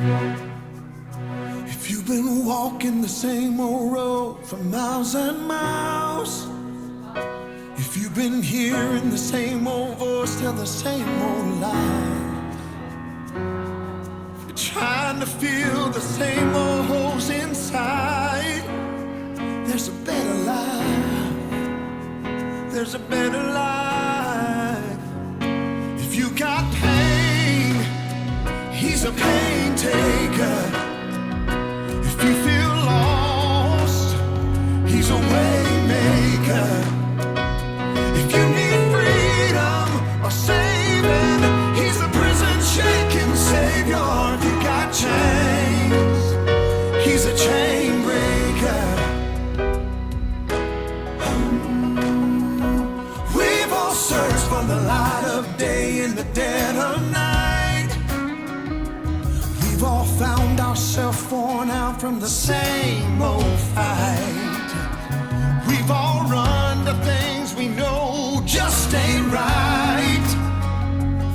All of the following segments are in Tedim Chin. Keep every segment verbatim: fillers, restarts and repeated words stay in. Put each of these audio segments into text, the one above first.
If you've been walking the same old road for miles and miles, if you've been hearing the same old voice tell the same old lies, if you're trying to fill the same old holes inside, there's a better life. There's a better life. If you got pain, he's a pain taker. If you feel lost, he's a way maker. If you need freedom or saving, he's a prison shaking savior. If you got chains, he's a chain breaker. We've all searched for the light of day in the dead of night. We've all found ourselves worn out from the same old fight. We've all run to things we know just ain't right.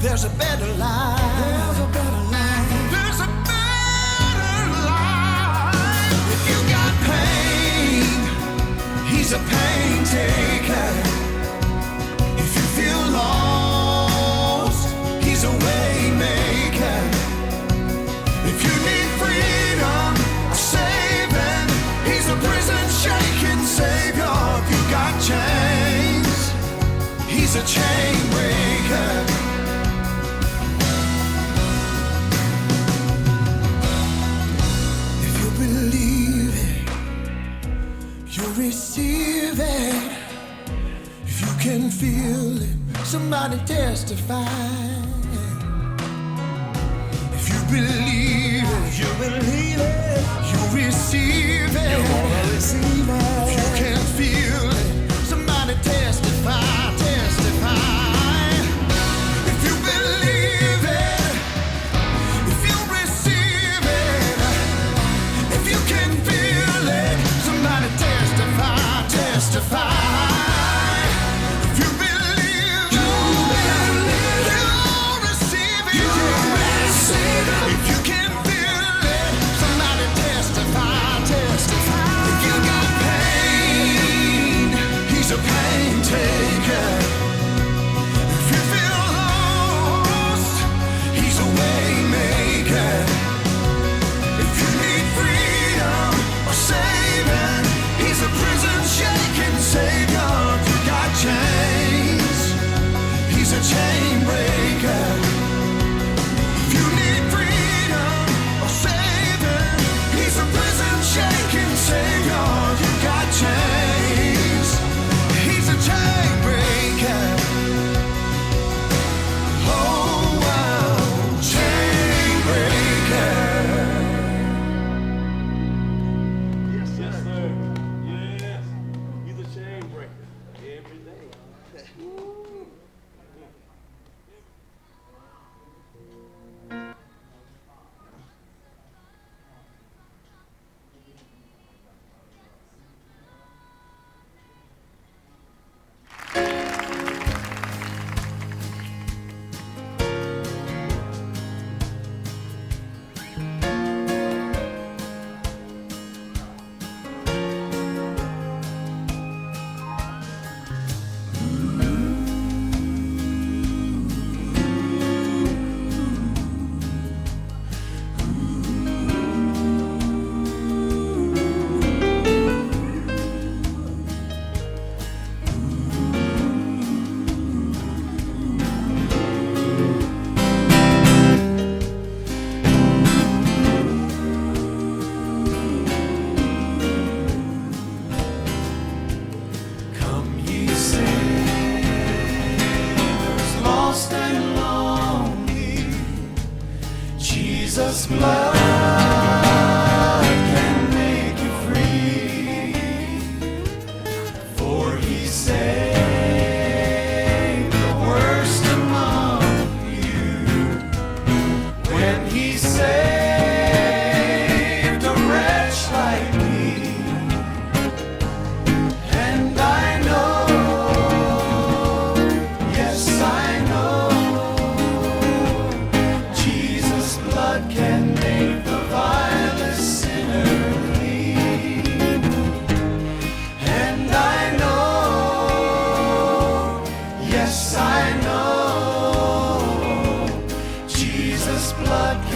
There's a better life. There's a better life. There's a better life. If you got pain, he's a pain taker. If you feel lost, he's a way maker. If you need freedom or saving, he's a prison shaking savior. If you got chains, he's a chain breaker. If you believe it, you receive it. If you can feel it, somebody testify. If you believe it, if you believe it, you receive it. You wanna receive it. If you can feel it, somebody testify, testify. If you believe it, if you receive it, if you can feel it, somebody testify, testify. If you believe it, you receive it. If you can feel it, somebody testify, testify. If you got pain, he's a pain taker. If you feel lost, he's a way maker. If you need freedom or saving, he's a prison shaking savior. If you got chains, he's a chain breaker. If you need freedom or saving, he's a prison shaking savior. You got chains, he's a chain breaker. Oh, wow, chain breaker. Yes, sir. Yes. He's a chain breaker. Every day. Come, ye sinners, lost and lonely, Jesus' blood can make you free. For he saved the worst among you when he saved a wretch like me. And I know, yes, I know, Jesus' blood can make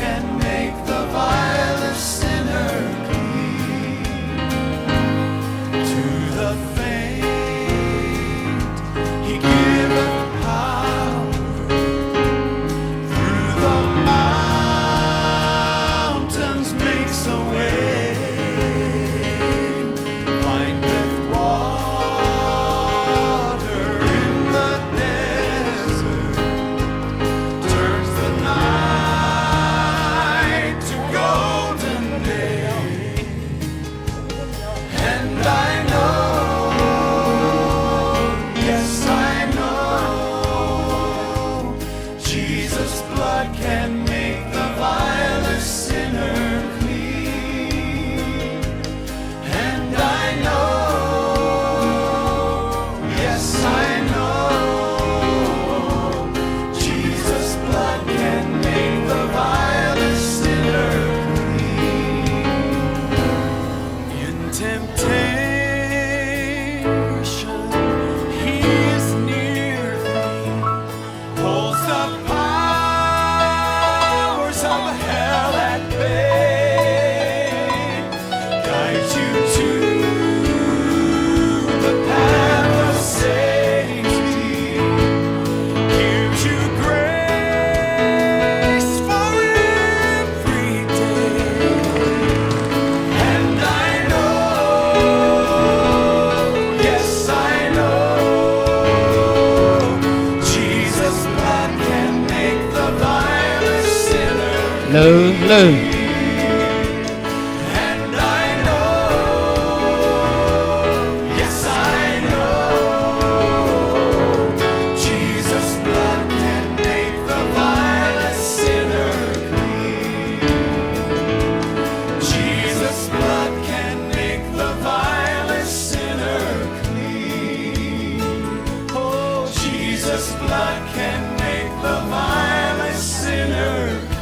can make the vilest sinner clean. To the faint, he giveth power. Through the mountains makes a way. Findeth water in the desert. Turns the night to golden day. And I know, yes, I know, Jesus' blood can make the vilest sinner clean. And I know, yes, I know, Jesus' blood can make the vilest sinner clean. In temptation, he is near thee, holds the powers of hell at bay, guides you to the path of safety, gives you grace for every day. And I know, yes, I know, Jesus' blood can make the vilest sinner លើលើ And I know, yes, I know, Jesus' blood can make the vilest sinner clean. Jesus' blood can make the vilest sinner clean. Oh, Jesus' blood can make the vilest sinner clean.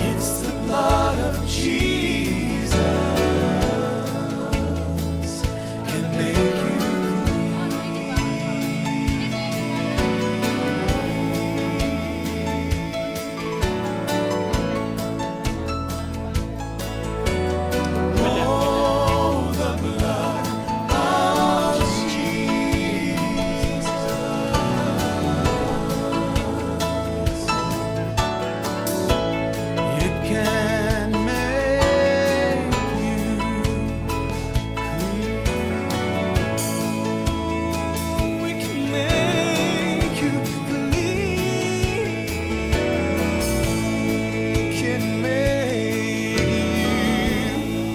It's the blood of Jesus can make you clean. Oh, the blood of Jesus. It can make you clean. It can make you clean. It can make you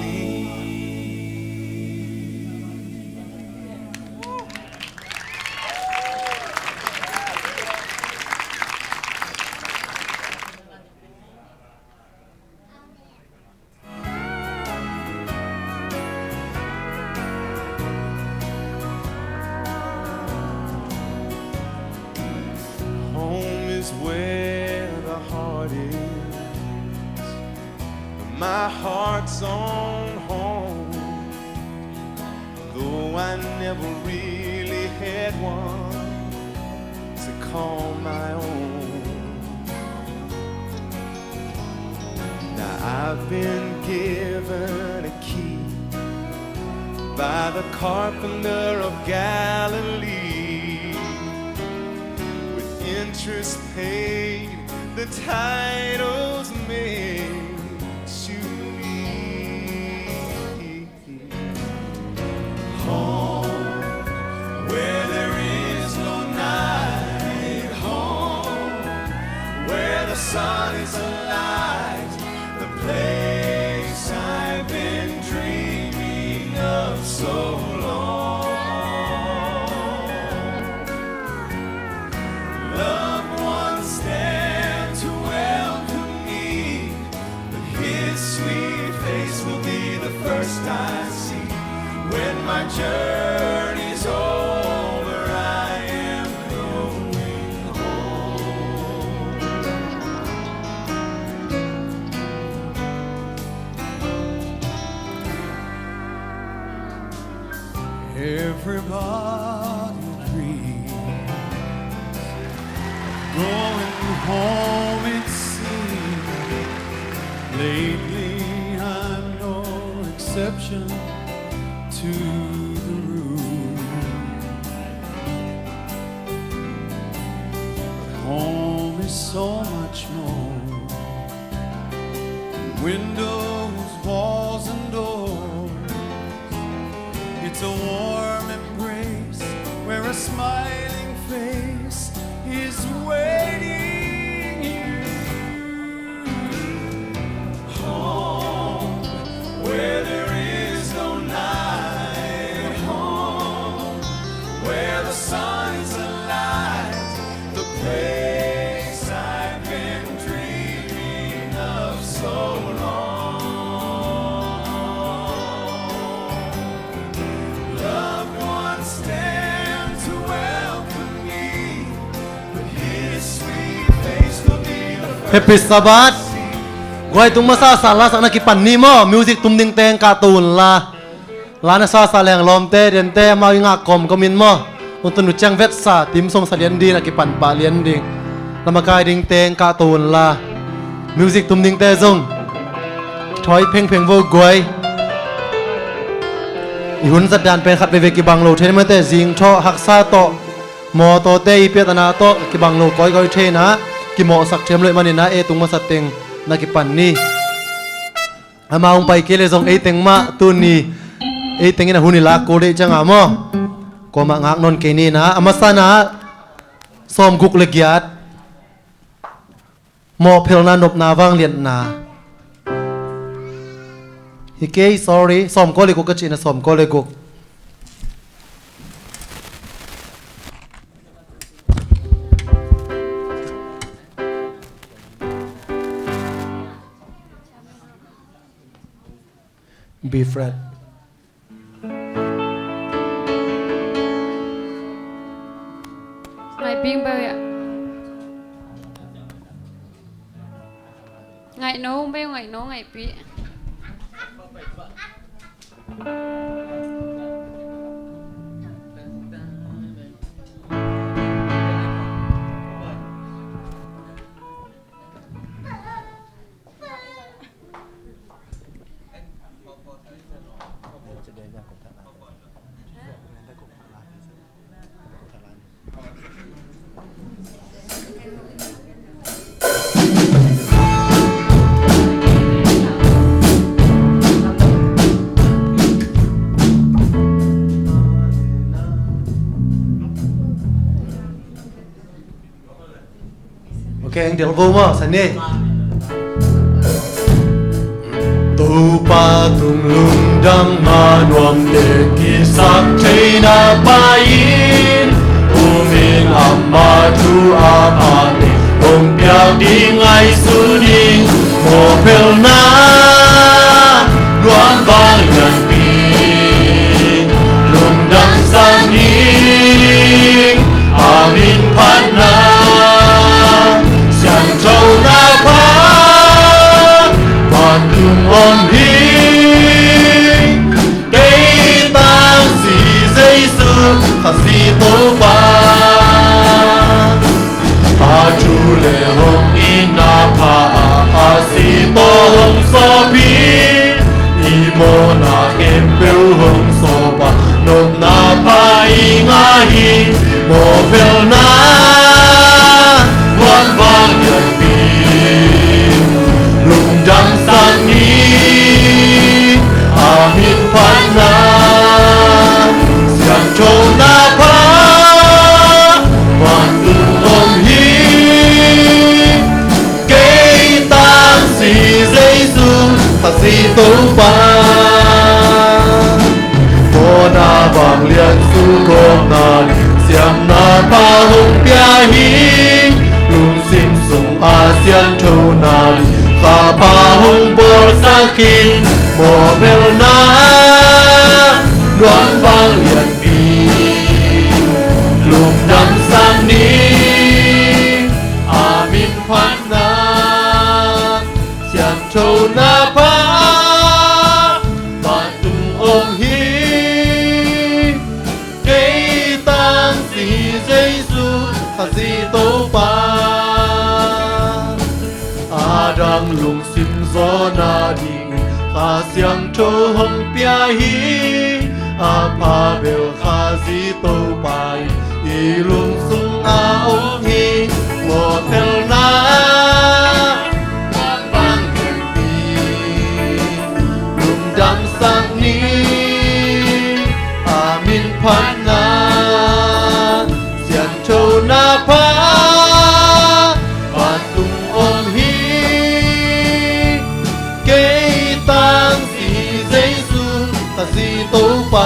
clean. Home is where the heart is. My heart's on home, though I never really had one to call my own. Now I've been given a key by the carpenter of Galilee. With interest paid, the title's made to me. Home, where there is no night. Home, where the sun is alight. The place I've been dreaming of so long. Loved ones stand to welcome me, but his sweet face will be the first I see. When my journey's over, I am going home. Everybody dreams going home, it seems. Lately, I'm no exception to the rule. Home is so much more. Windows, walls, and doors. It's a warm embrace where a smiling face is waiting you. Home, where there is no night. Home, where the sun is alight. The place I've been dreaming of so long. Loved ones stand to welcome me, but his sweet face will be the first. Happy Sabbath. Guai tung masa sa la sak na kipan ni maw, music tum ding teng kah to un la. La na sa sa leng lawmte, dente, amau i ngak kawm kawm in maw. Hong tun uh ciang vetsa, tim song sa lian ding, a kipan pah lian ding. Lamakai ding teng kah to un la. Music tum dingte zong kithawi phengpheng vo guai. I hun zat dan pen khat veve kibang lo thei na mate, zing thaw haksa tawh, mawtawte i piatana tawh kibang lo kawikawi thei na, kimawhsak thiam lo ih manin a, e tung masa teng na kipan ni. Amau hong pai kei le zong ei teng mah tuni, ei teng in a hun i lak kul deih cianga maw. Kuamah ngak nawn kei ni na, a masa na sawmguk le giat, mawhphelna nopna vangliatna. Hi kei, sorry, sawmkua le guk ka cihna, sawmkua le guk. B flat. Ngaihpih bel ya. Ngaihno bel, ngaihno, ngaihpih. Ok, ang del vo maw, sa ni. Topa tung lungdam ma nuamte kisap theina pa in, um in ama thu a pate hong piak ding ngaihsun in, mawhphelna nuam vanglianpi lungdam san hi. A min phatna siangthona pha vantung om hi. Kei tangsi Jesu Khasi Topa, a thu le hong itna pha ah a si tawh hong sawp hi. I mawhna khempeuh hong sawp a, nopna pha i ngah hi. Mawhphelna nuam vanglianpi lungdam san hi. A min phatna siangthona pha vantung om hi. Kei tangsi Jesu Khasi Topa, mawhna vanglian sukhawmna siamna pha hong pia hi. Lungsim sung a sianthona kha pha hong bawlsak hi. Mawhphelna nuam vanglianpi lungdam san hi. A min phatna siangthona pha vantung om hi. Dang lungsim zawhna ding Kha Siangtho hong pia hi. A pha bel Khazih Topa in i lungsung ah om hi. Mawhphelhna bang hi, lungdamsak ni. A minphatna sianthona pha vantung om hi. Kei tangsi hi Jesu Khazih Topa.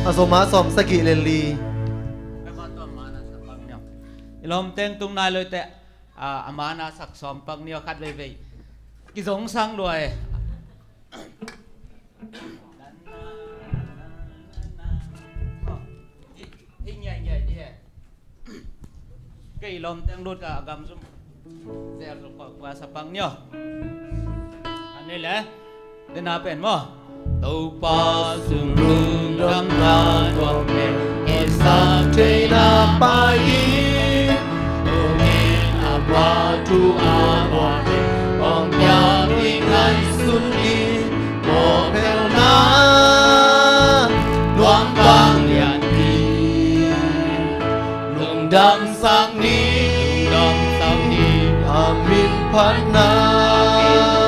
A zom a sawm sagih le li. I lawmteng tung nai lo i teh, a, a mana sak sawm pak ni aw, khat veivei. Kizong sang lua e. Kei lawmteng lut a gam zum zel lut kua sa pak ni aw. Ani le. Dena pen maw. Topa sung lungdamna nuam pen kisap theihna pai hi. Ong in ama thu a nuam pen ong piak hi ngaihsun hi. Mawhphelhna nuam bang lianpi. Lungdamsak ni. Lungdamsak ni. A minphatna.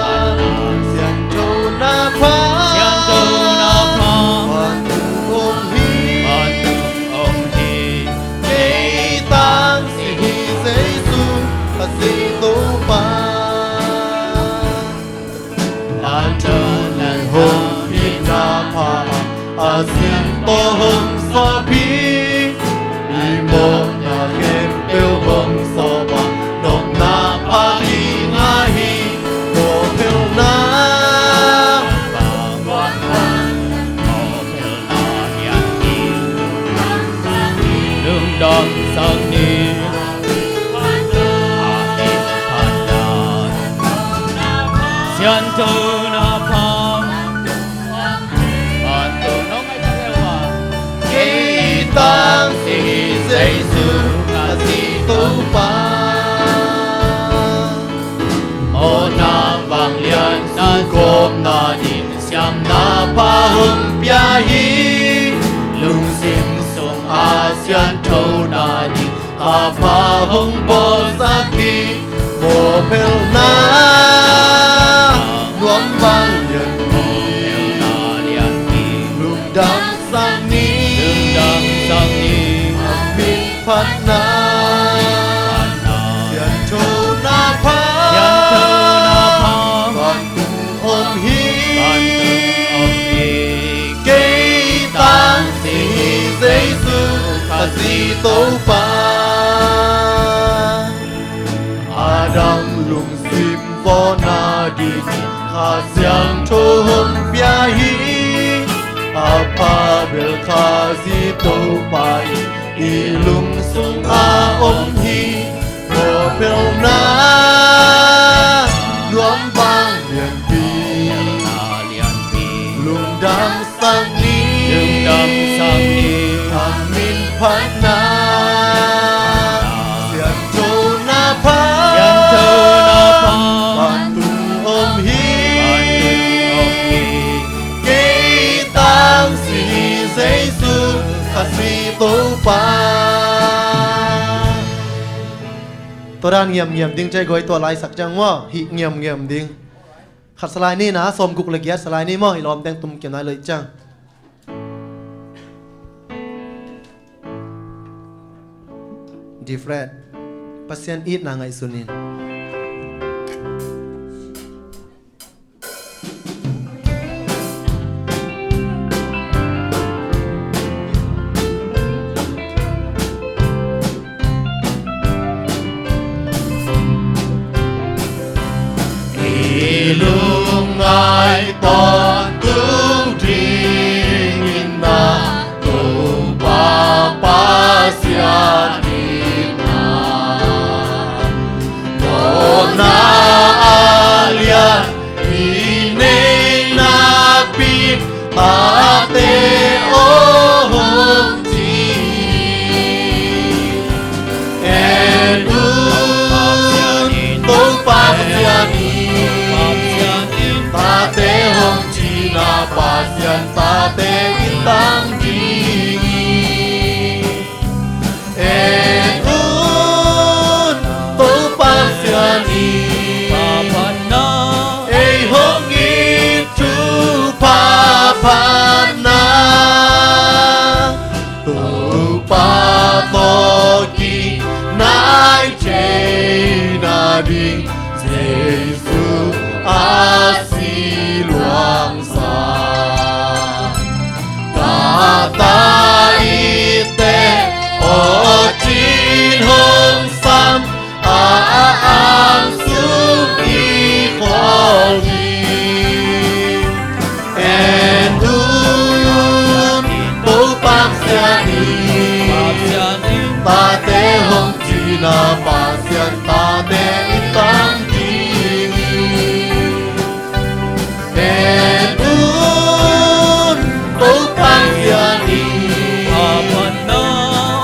A minphatna. Sianthona pha. Sianthona pha. Vantung om hi. Vantung om hi. Kei tangsi hi Jesu Khazih Topa. A thawn a hong pina pha a sin tawh hong sawp hi. I mawhna khempeuh hong sawp a nopna pha i ngah hi. Mawhphelhna. Mawhphelhna hiam hi. Lungdamsak ni. Sianthona pha. Sianthona pha. Kei tangsi hi Jesu Khazih Topa. Mawhna vanglian sukawmna ding siamna pha hong pia hi. Lungsim sung a sianthona ding a pha hong bawlsak hi. Mawhphelhna nuam bang lianpi. Lungdamsak ni. A minphatna. Sianthona pha. Vantung om hi. Kei tangsi hi Jesu Khazih Topa. A dang lungsim vawhna ding Kha Siangtho hong pia hi. A pha bel Khazih Topa in i lungsung ah om hi. Mawhphelhna nuam bang lianpi. Lungdamsak ni. A minphatna. Sianthona pha. Vantung om hi. Kei tangsi hi Jesu Khazih Topa. Tua dan ngiamngiam ding cei goi tua laisak ciang maw, hih ngiamngiam ding. Khat sa lai ni na, sawmguk le giat sa lai ni maw, i lawmteng tum kiam nai lo i ciang. D flat. Pasian itna ngaihsun in. I lungngai tawntung ding in na Topa Pasian in na. Mawhna a lian i neihna pi tate aw hong ci. En un ding Jesu a si luangsa. Tata ite aw cin hong sam a ang sung i khawl hi. En un Topa Pasian in tate hong cina Pasian tate i tang ding hi. En un Topa Pasian in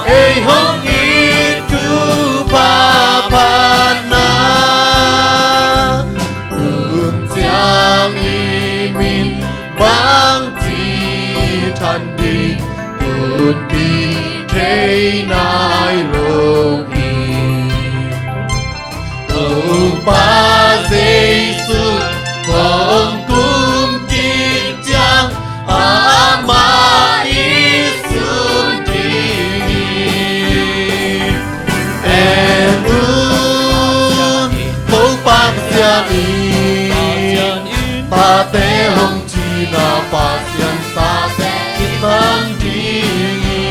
ei hong it thupha phatna, tun ciang i min bangci than ding tutpi thei nai lo hi. Topa Jesu hong kum kik ciang amah i sun ding hi. En un Topa Pasian in tate hong cina Pasian tate i tang ding hi.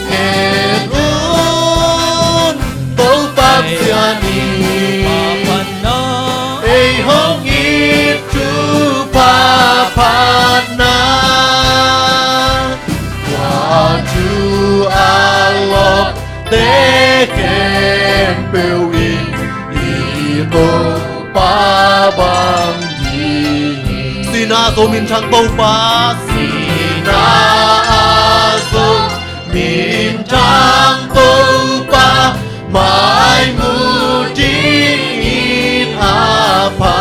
En un Topa Pasian in ei hong it thupha phatna, tua thu a lawpte khempeuh in i Topa bang ding hi. Sihna a zo minthang Topa, sihna a zo minthang Topa, mai mu dingin a pha.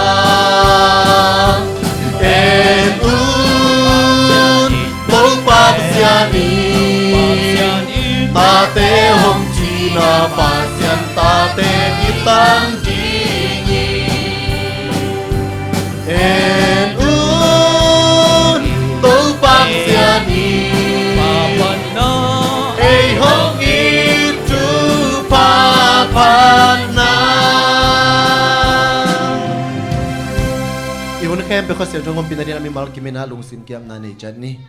En un Topa Pasian in tate hong cina Pasian tate i tang ding hi. En un Topa Pasian in ei hong it thupha phatna. I hun khempeuh Kha Siangtho hong ompihna dingin a mimal kimin a lungsim kiamna nei ciat ni.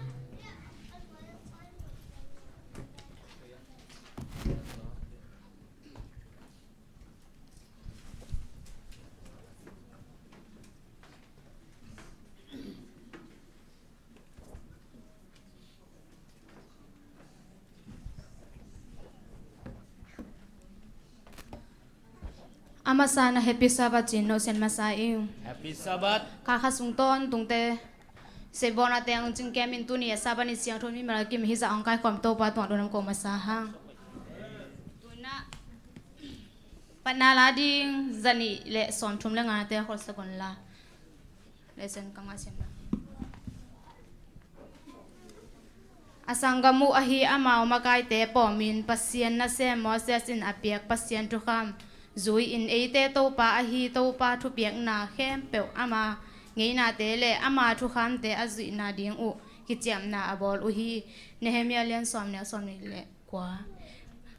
A masa in Happy Sabbath ci-in nohsiat masa ing. Happy Sabbath. Kha kha sung tawntungte seibawlna teng un cingkem in tuni a Sabbath ni siangtho mimal a kim hih zah hong kaikhawm Topa tungah lungdam ko masa hang. Tuna patna la ding zanih le sawmthum le ngate kholsak un la. Lesson ka ngah siam na. A sanggam uh ahi amau makaite pawmin Pasian nasem Moses in a piak Pasian thukham zui-in eite Topa ahi Topa thupiakna khempeuh ama ngeinate le ama thukhamte a zuihna ding uh kiciamna a bawl uh hi. Nehemiah lian sawm neu sawm nih le kua.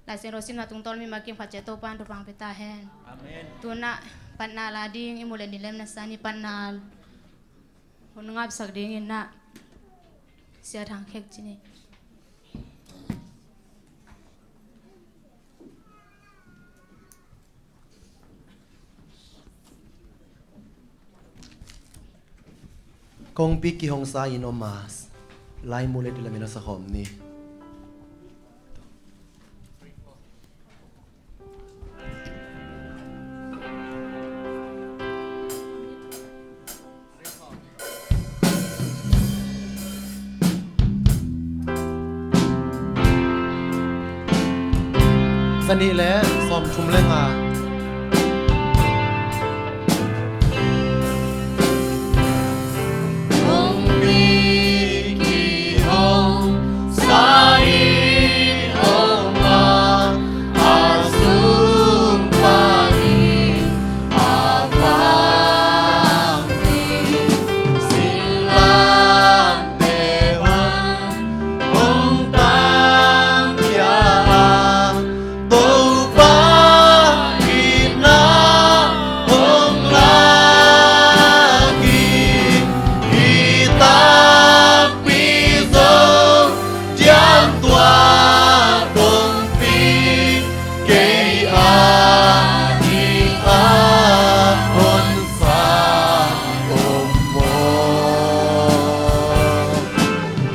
Laisiangtho simna tungtawn mi makim khat ciat Topa in thupha pia ta hen. Amen. Tuna patna la ding i mu le ni lem na sa ni patna hun ngapsak dingin na Sia Thang Khek ci ni. Kongpi kihong sa in om a, lai mu le ti lamin a sa khawm ni. Zanih le sawmthum le nga. Kongpi kihong sa in om a, a sung panin a pang ding singlamteh bang hong tangkhia a, Topa i Kei a ding a honsa om maw?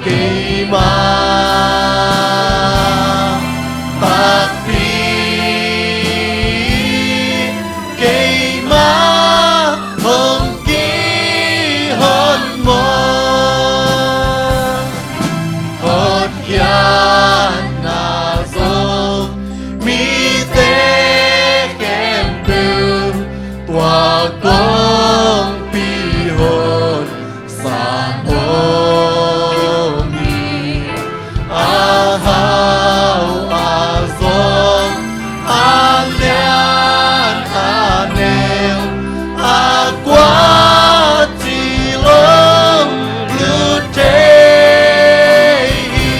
Keima takpi, keima hong kihon maw? Hotkhiatna zong mite khempeuh tua kongpi hon sa om hi. A hau a zong, a lian a neu, a kua ci lo lut thei hi.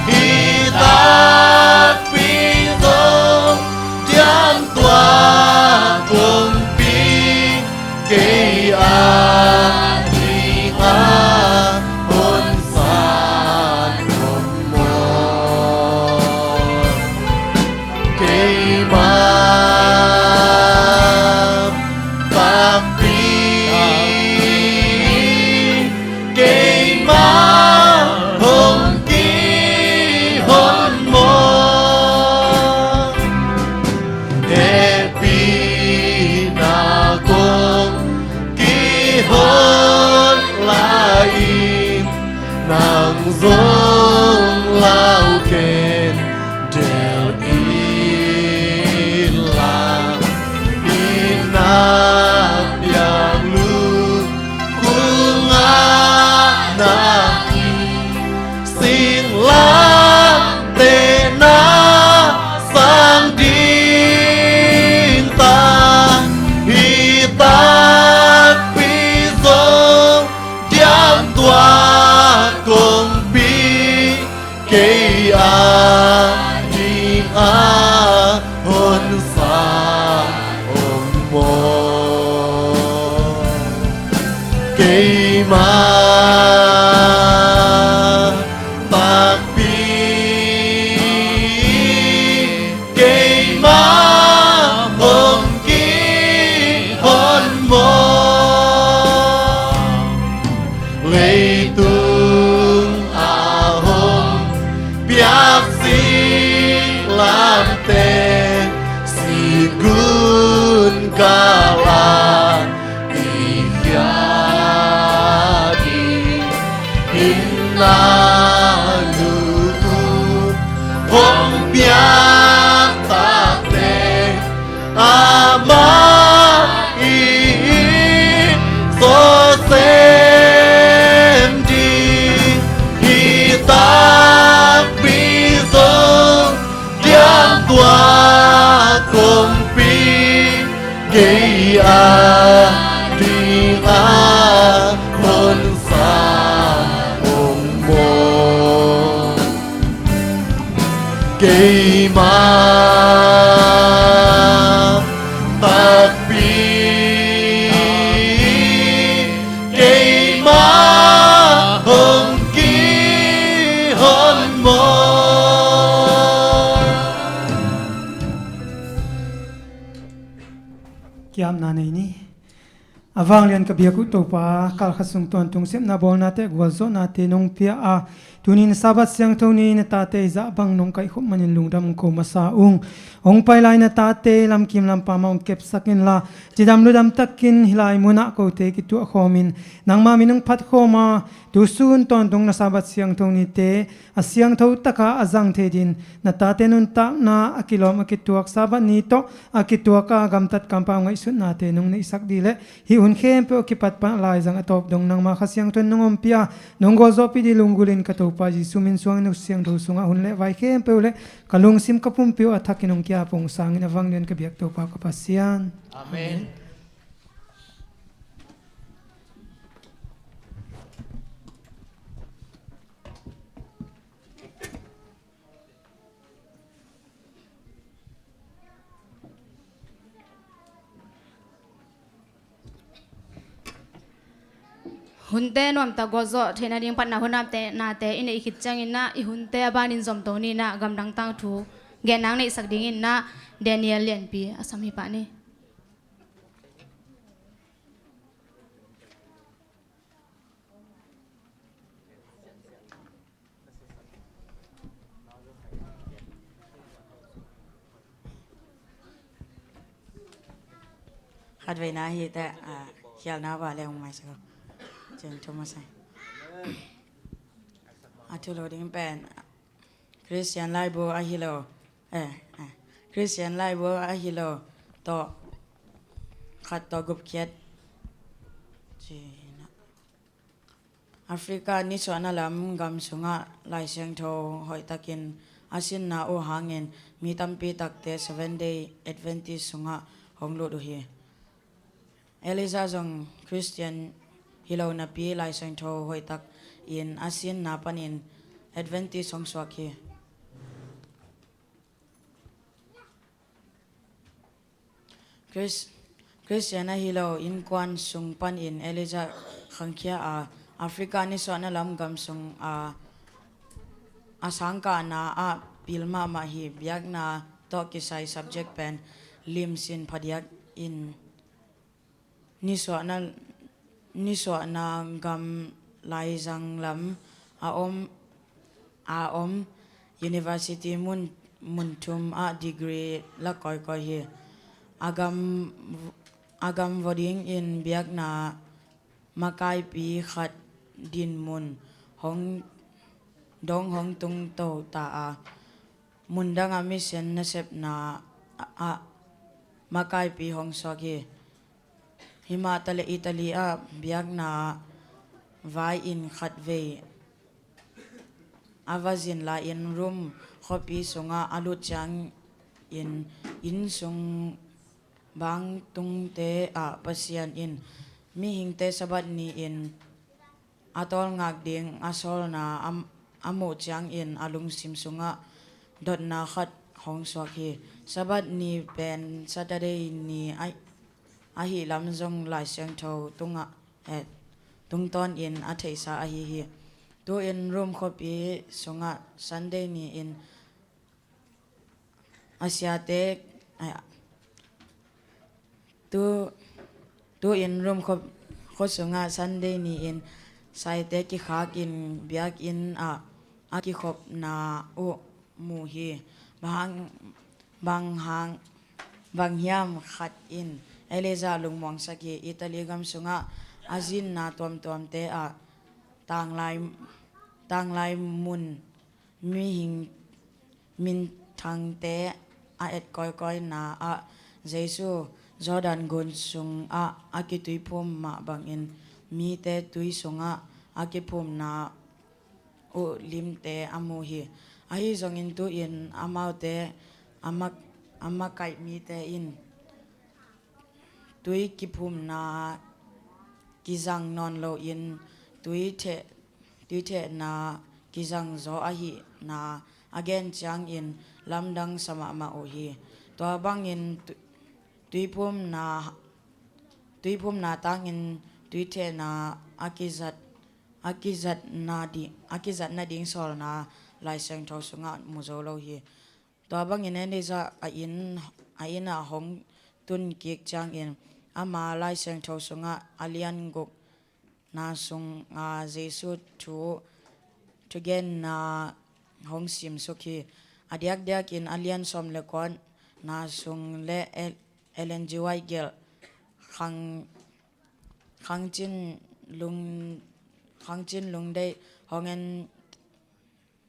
Hih takpi zong diam tua kongpi, kei a ding a honsa om maw? Keima takpi, keima hong kihon maw? Hehpihna kong kihon lai-in, nang zong lau ken del inla. Hih na piak lungkung ah na singlamteh na sang ding ta. Hih takpi zong diam tua kongpi, kei a ding a honsa om maw? Keima takpi, keima hong kihon maw? Leitung a hong piak singlamteh, sitgun kal ah i khia ding. Hih na lutu hong piak takteh, amah i zaw sem ding. Hih takpi zong diam tua kongpi, kei a ding a honsa om maw? Keima takpi, keima hong kihon maw? Kiamna nei ni. A vanglian ka biak uh Topa, kalkhat sung tawntung sepna bawlnate, gualzawhnate nong pia a, tunin Sabbath siangtho ni na tate i zah bang nong kaihkhop manin lungdam ko masa ung. Hong pai lai na tate lamkim lampa mah hong kepsak inla, cidam ludam takin hih lai munah kote kituah khawmin nangma min hong phat khawm a, tusun tawntung na Sabbath siangtho nite a siangtho taka a zang thei din, na tate nuntakna a kilawm a kituak Sabbath ni tawh a kituak a gamtat kampa ngaihsutnate nong neihsak dih leh hih hun khempeuh a kipat pan a laizang a tawp dong nangma Kha Siangtho in nong ompih a, nong gualzawhpih dih lunggulhin ka Topa Jesu min suangin na siangtho sungah hun le vai khempeuh le ka lungsim ka pumpi uh a thakin hong kiap ung. Sangin a vanglian ka biak Topa ka Pasian. Amen. Hunte nuamtak gualzawh theih nading patna hun apte nate i neih khit ciangin ah i hunte a banin zomto ni in ah gamdang tangthu Gen nang neihsak dingin na Daniel Lianpi a sam hi pah ni. Khat veina hi teh, ah, khialna va le hong maisak o. Cun thu masa. A thu lo ding pen Khristian laibu ahi lo. Eh, eh. Khristian laibu ahi lo tawh khat tawh gupkhiat. Cina. Africa nisuahna lam gam sungah Lai Siangtho hoihtakin a sinna uh hangin mi tampi takte Seven Day Adventist sungah hong lut uh hi. Elijah zong Khristian hi lo napi Lai Siangtho hoihtakin a sinna panin Adventist hong suak hi. Khris-, Khristian ahi lo innkuan sung panin Elijah khangkhia a, Africa nisuahna lam gam sung a, a sangkahna ah pil mahmah hi. Biakna tawh kisai subject pen limsin phadiak in nisuahna, nisuahna gam laizang lam a om, a om university mun, mun thum ah degree la kawikawi hi. A gam, a gam vua dingin biakna makaipi khat dinmun hong, dong hong tungto ta a, mundang a mission nasepna ah makaipi hong suak hi. Himah taleh Italy ah biakna vai-in khat vei a va zin lai-in Rome khuapi sungah a lut ciangin inn sung bangtungte ah Pasian in mihingte Sabbath ni-in a tawlngak ding a sawlna a, a muh ciangin a lungsim sungah dotna khat hong suak hi. Sabbath ni pen Saturday ni a, ahih lam zong Lai Siangtho tungah, eh, tungtawnin a theihsa ahi hi. Tu-in Rome khuapi sungah Sunday ni-in a siate, ai, tu, tu-in Rome khua, khua sungah Sunday ni-in saite kikhakin biakinn ah a kikhopna uh mu hi. Bang, bang hang, bang hiam khat in Elijah lungmuangsak hi. Italy gam sungah a zinna tuamtuamte ah tanglai, tanglai mun mihing minthangte a et kawikawina ah Jesu Jordan gun sungah a kituiphum mah bangin mite tui sungah a kiphumna uh limte a mu hi. Ahi zongin tu-in amaute a mak-, a makaih mite in tui kiphumna kizang nawn loin tui theh, tui thehna kizang zaw ahihna a gen ciangin lamdang sa mahmah uh hi. Tua bangin tu-, tuiphumna, tuiphumna tangin tui thehna a kizat, a kizatna di, a kizatna ding sawlna Lai Siangtho sungah mu zo lo hi. Tua bangin Elijah a inn, a inn ah hong tun kik ciangin ama Lai Siangtho sungah a lian gukna sungah Jesu thu, thugenna hong simsuk hi. A diakdiakin a lian sawm le kuana sung le El-, Ellen G. White gelh khang, khangcin lung, khangcin lungdeih hong en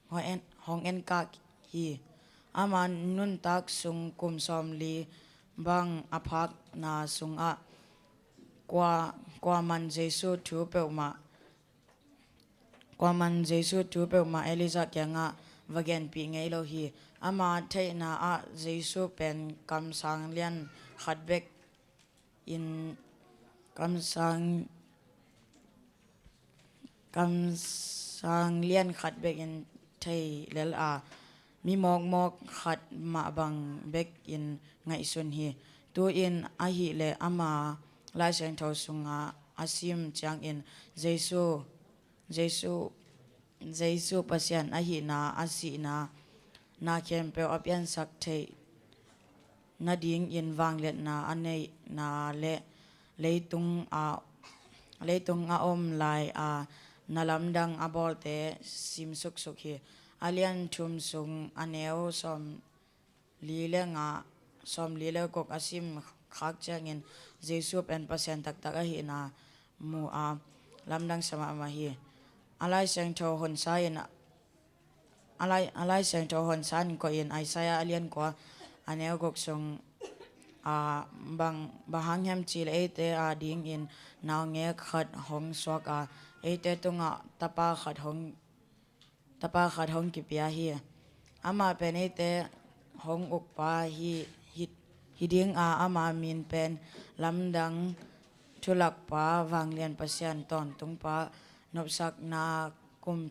hong en, hong enkak hi. Ama nuntak sung kum sawmli bang a phakna sungah kua, kuaman Jesu thu peuhmah, kuaman Jesu thu peuhmah Elijah kiangah va genpih ngei lo hi. Ama theihna ah Jesu pen kamsang lian khat bek in kamsang, kamsang lian khat bekin thei lel a, mi mawkmawk khat mah bang bekin ngaihsun hi. Tu-in ahih leh ama Lai Siangtho sungah a sim ciangin Jesu, Jesu, Jesu Pasian ahihna, a sihna, na khempeuh a piansak theih nadingin vangliatna a neihna le leitung a, leitung a om lai a na lamdang a bawlte sim suksuk hi. A lian thum sung a neu sawm li le nga, sawm li le guk a sim khak ciangin Jesu pen Pasian taktak ahihna mu a lamdang sa mahmah hi. A Lai Siangtho honsa in a Lai, a Lai Siangtho honsa in koih in Isaiah a lian kua a neu guk sung a bang, bang hang hiam cih leh eite a dingin naungek khat hong suak a, eite tungah tapa khat hong, tapa khat hong kipia hi. Amah pen eite hong ukpa hi, hi, hi ding a, ama min pen Lamdang, Thulakpa, Vanglian Pasian, Tawntungpa, Nopsakna Kum,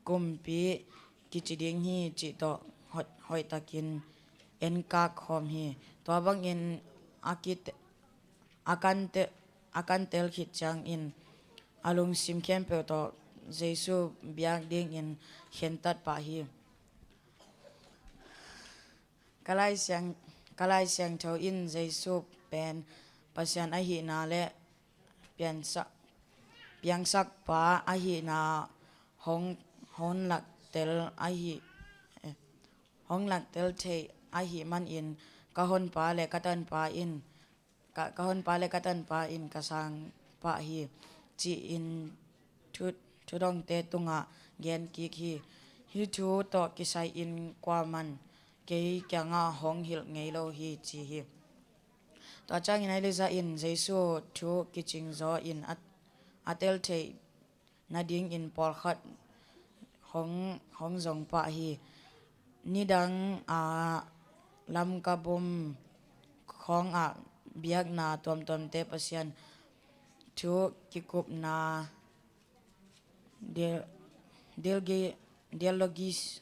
Kumpi kici ding hi, cih tawh hoih, hoihtakin enkak khawm hi. Tua bangin a kite, a kan te, a kan tel khit ciangin a lungsim khempeuh tawh Jesu biak dingin khentat pah hi. Ka Lai Siang, ka Lai Siangtho in Jesu pen Pasian ahihna le piansak, piangsakpa ahihna hong, hong laktel ahi, eh, hong laktel theih ahih manin ka honpa le ka tanpa in, ka, ka honpa le ka tanpa in ka sang pah hi, ci-in thu, thudongte tungah gen kik hi. Hih thu tawh kisai-in kuaman kei kiangah hong hilh ngei lo hi, ci hi. Tua ciangin Elijah in Jesu thu kicing zaw in a, a tel theih nadingin pawlkhat hong, hong zong pah hi. Nidang a Lamka bum khawngah biakna tuamtuamte Pasian thu kikupna dial-, dialgi-, dialogues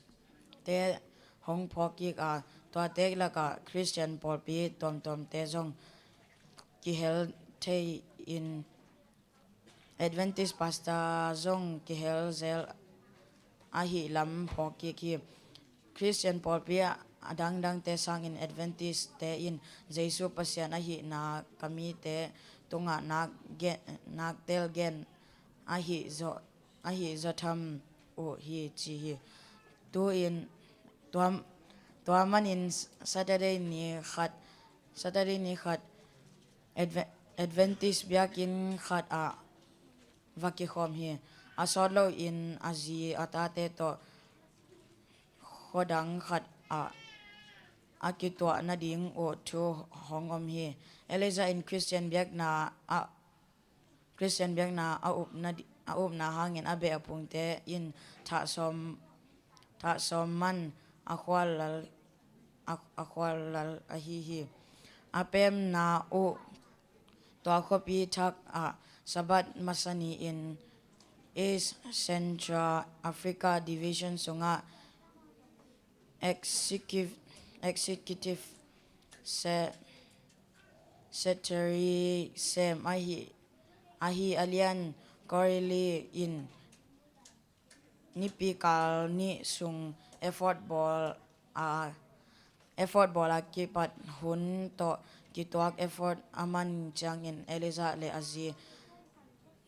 te hong phawk kik a, tuate lakah Khristian pawlpi tuamtuamte zong kihel thei in Adventist pastor zong kihel zel ahih lam phawk kik hi. Khristian pawlpi a dangdangte sangin Adventist-te in Jesu Pasian ahihna ka mite tungah nak gen, nak tel gen ahi zaw, ahi zaw tham uh hi, ci hi. Tu-in tua, tua manin Saturday ni khat, Saturday ni khat Adve-, Adventist biakinn khat ah va kikhawm hi. A sawt loin a zi a tate tawh khuadang khat ah a kituah nading uh thu hong om hi. Elijah in Khristian biakna ah, Khristian biakna a upna di-, a upna hangin a beh a phungte in thah sawm, thah sawm man a khuallal, a, a khuallal ahi hi. A pemna uh tua khuapi thak ah Sabbath masa ni-in East Central Africa Division sungah executive, executive se-, secretary sem ahi, ahi a lian Corley in nipi kal nih sung effort bawl a, effort bawl a kipat hun tawh kituak effort a man ciangin Elijah le a zi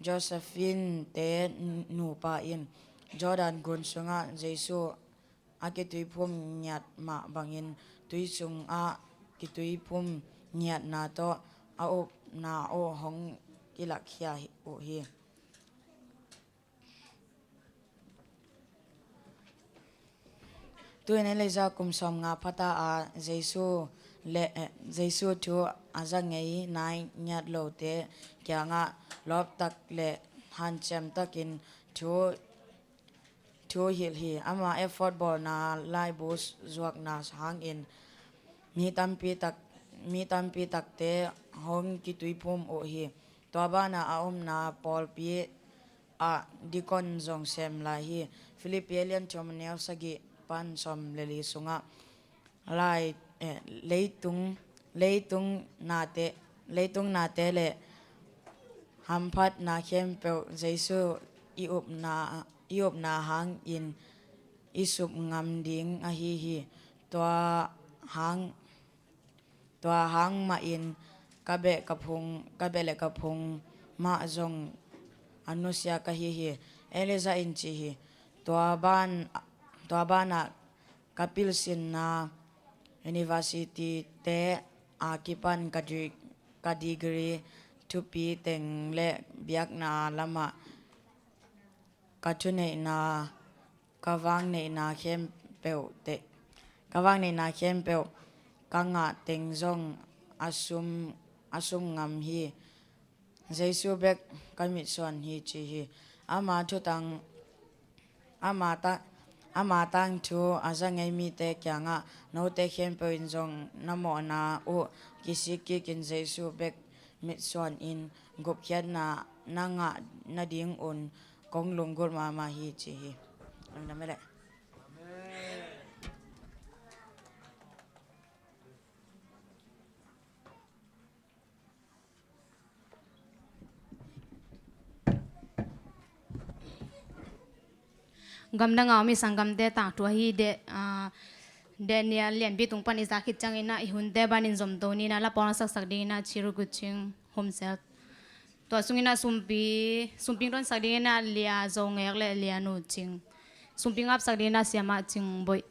Josephine te nupa in Jordan gun sungah Jesu a kituiphum ngiat mah bangin tui sungah kituiphum ngiatna tawh a upna uh hong kilakhia uh hi. Tu-in Elijah kum sawmnga phata a Jesu le, eh, Jesu thu a za ngei nai ngiat lote kiangah lawptak le hanciam takin thu, thu hilh hi. Ama effort bawlna laibu zuakna hangin mi tampi tak, mi tampi takte hong kituiphum uh hi. Tua banah a omna pawlpi ah dikon zong sem lai hi. Philippi a lian thum a neu sagih pan sawm le li sungah lai, eh, leitung, leitung nate, leitung nate le hamphatna khempeuh Jesu i upna, i upna hangin i sup ngam ding ahi hi. Tua hang, tua hang mahin ka beh ka phung, ka beh le ka phung mah zong a nusia ka hi hi. Elijah in ci hi. Tua ban, tua banah ka pilsinna university-te a kipan ka di-, ka degree thupi teng le biakna lamah ka thuneihna, ka vangneihna khempeuh te, ka vangneihna khempeuh ka ngah teng zong a sum, a sum ngam hi. Jesu bek ka mitsuan hi ci hi. Ama thutang, ama ta, ama tangthu a za ngei mite kiangah note khempeuh in zong na mawhna uh kisik kikin Jesu bek mitsuan in gupkhiatna na ngah nadingun kong lunggulh mahmah hi ci hi. Amen. Gamdang a om i sanggamte tangthu ahi De-, ah, Daniel lianpi tung pan i zak khit ciangin ah i hunte banin zomto ni in ah la pawl na saksak dingin ah Chiru Guching Home Cell. Tua sungin ah sumpi, sumpi ngtonsak dingin ah Lia Zo Ngek le Lia Nu Cing. Sumpi ngapsak dingin ah Siamah Cing Boih.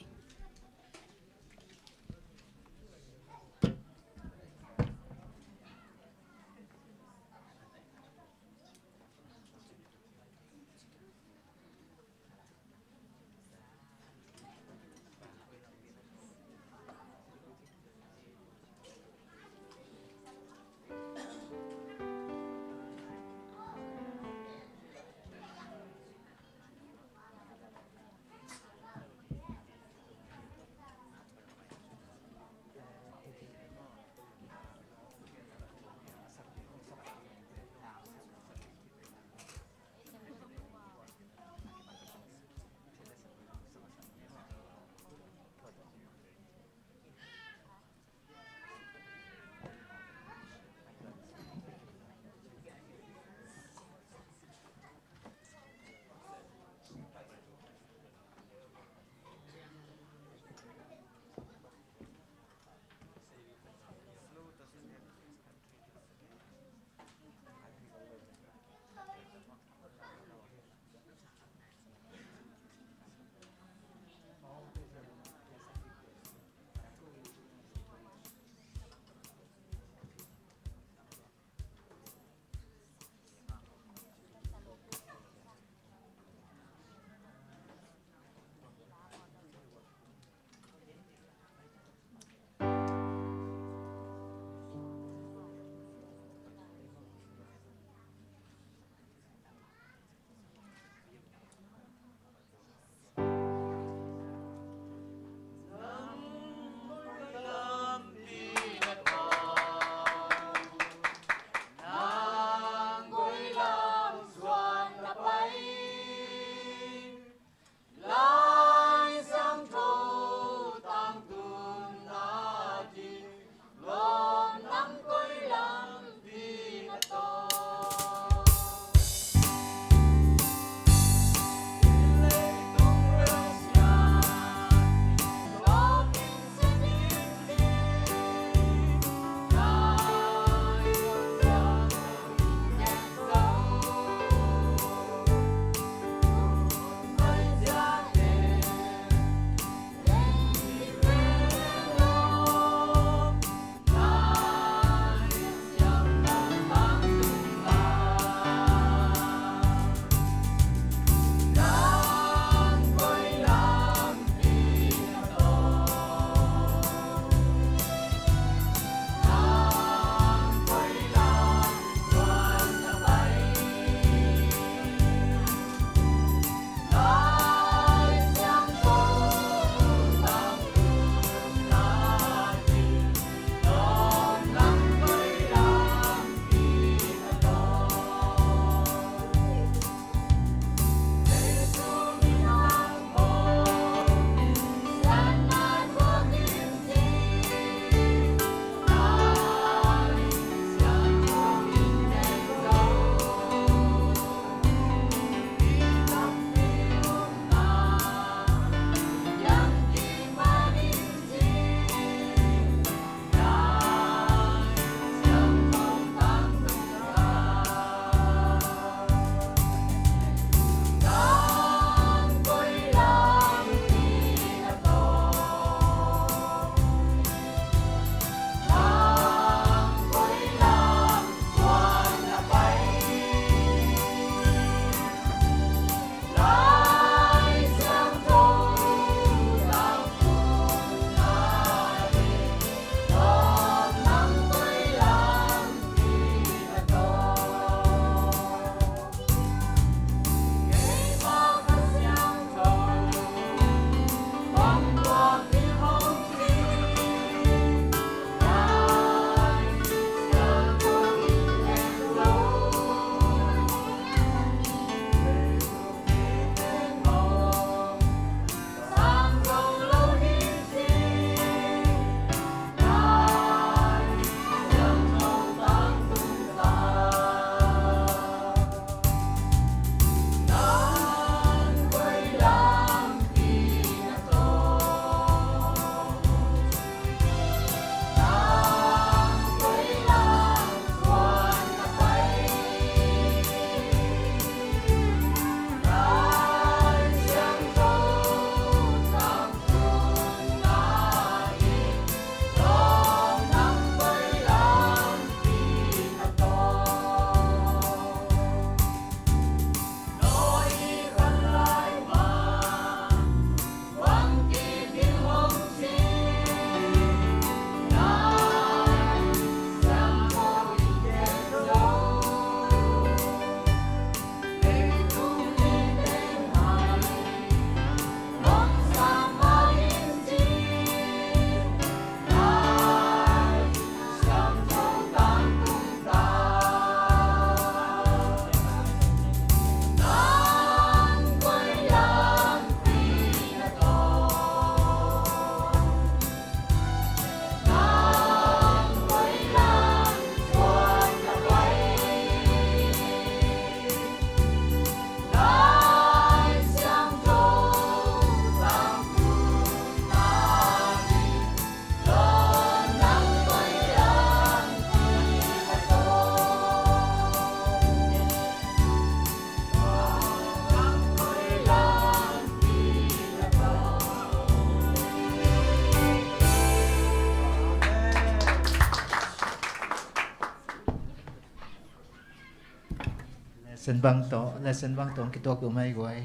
Senbang tawh, le senbang tawh kituak uh mai guai.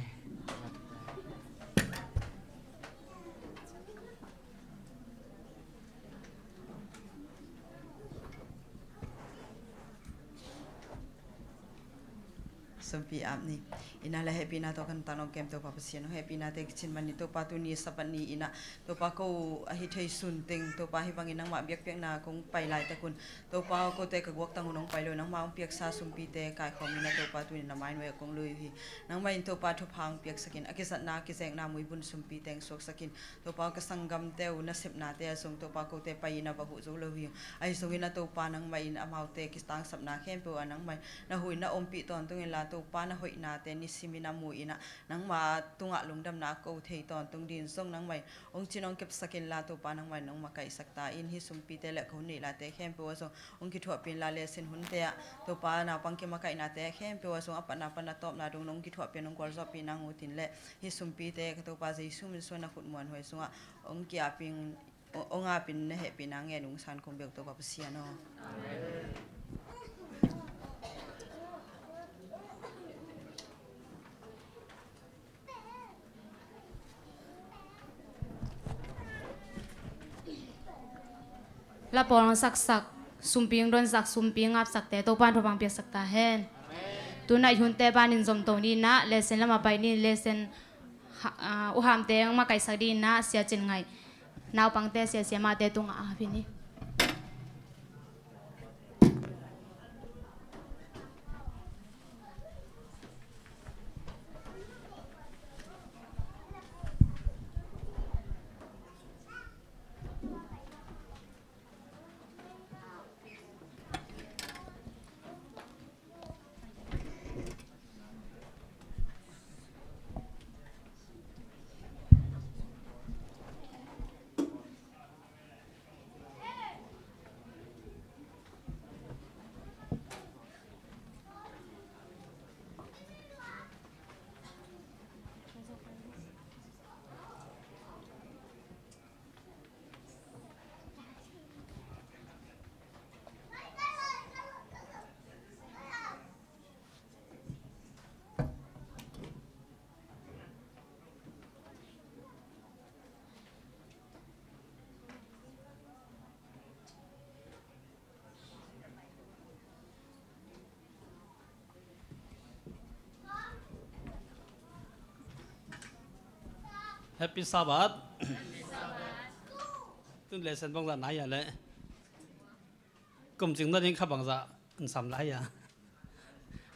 Sumpi ap ni. Ina le hehpihna tawh kan tang nong kem Topa Pasian aw, hehpihnate kicin man ni Topa, tuni Sabbath ni ina Topa ko ahi thei sun teng Topa hih bangin nangmah biakpiakna kong pai laitak un Topa aw, kote ka guaktang uh nong pai lo, nangmah hong piaksa sumpite kaikhawm ina Topa tuni na mainuai ah kong lui uh hi. Nangmah in Topa thupha hong piaksakin a kizatna a kizekna muibun sumpite hong suaksakin Topa aw, ka sanggamte uh nasepnate ah zong Topa kote pai ina va huh zo lo hi. Ahi zongin a Topa nangmah in amaute kitangsapna khempeuh ah nangmah in na huh in na ompih tawntung inla Topa na hoihnate nisimin a mu ina nangmah tungah lungdamna a ko thei tawntung dingin zong nangmah in hong cin hong kepsak inla Topa nangmah in hong makaihsak ta in hih sumpite le ka hun neih late khempeuh ah zong hong kithuahpih inla le sin hunte ah Topa naupang kimakaihnate khempeuh ah zong a patna pan a tawpna dong nong kithuahpih nong gualzawhpih nang utin le hih sumpite ka Topa Jesu min suan a khut muanhuai sungah hong kiapin hong apin na hehpihna ngen ung san kong beuh Topa Pasian aw. La pawl hong saksak, sumpi hong donsak, sumpi hong apsakte Topa in thupha hong piaksak ta hen. Tunah i hunte panin zomto ni inah, lesen lamah pai ni, lesen uh hamte hong makaihsak ding inah, Sia Cin Ngaih naupangte, sia siamahte tungah a pi ni. Happy Sabbath. Tun lesen bangzah nai a le. Kum cing na ding kha bangzah an sam lai a.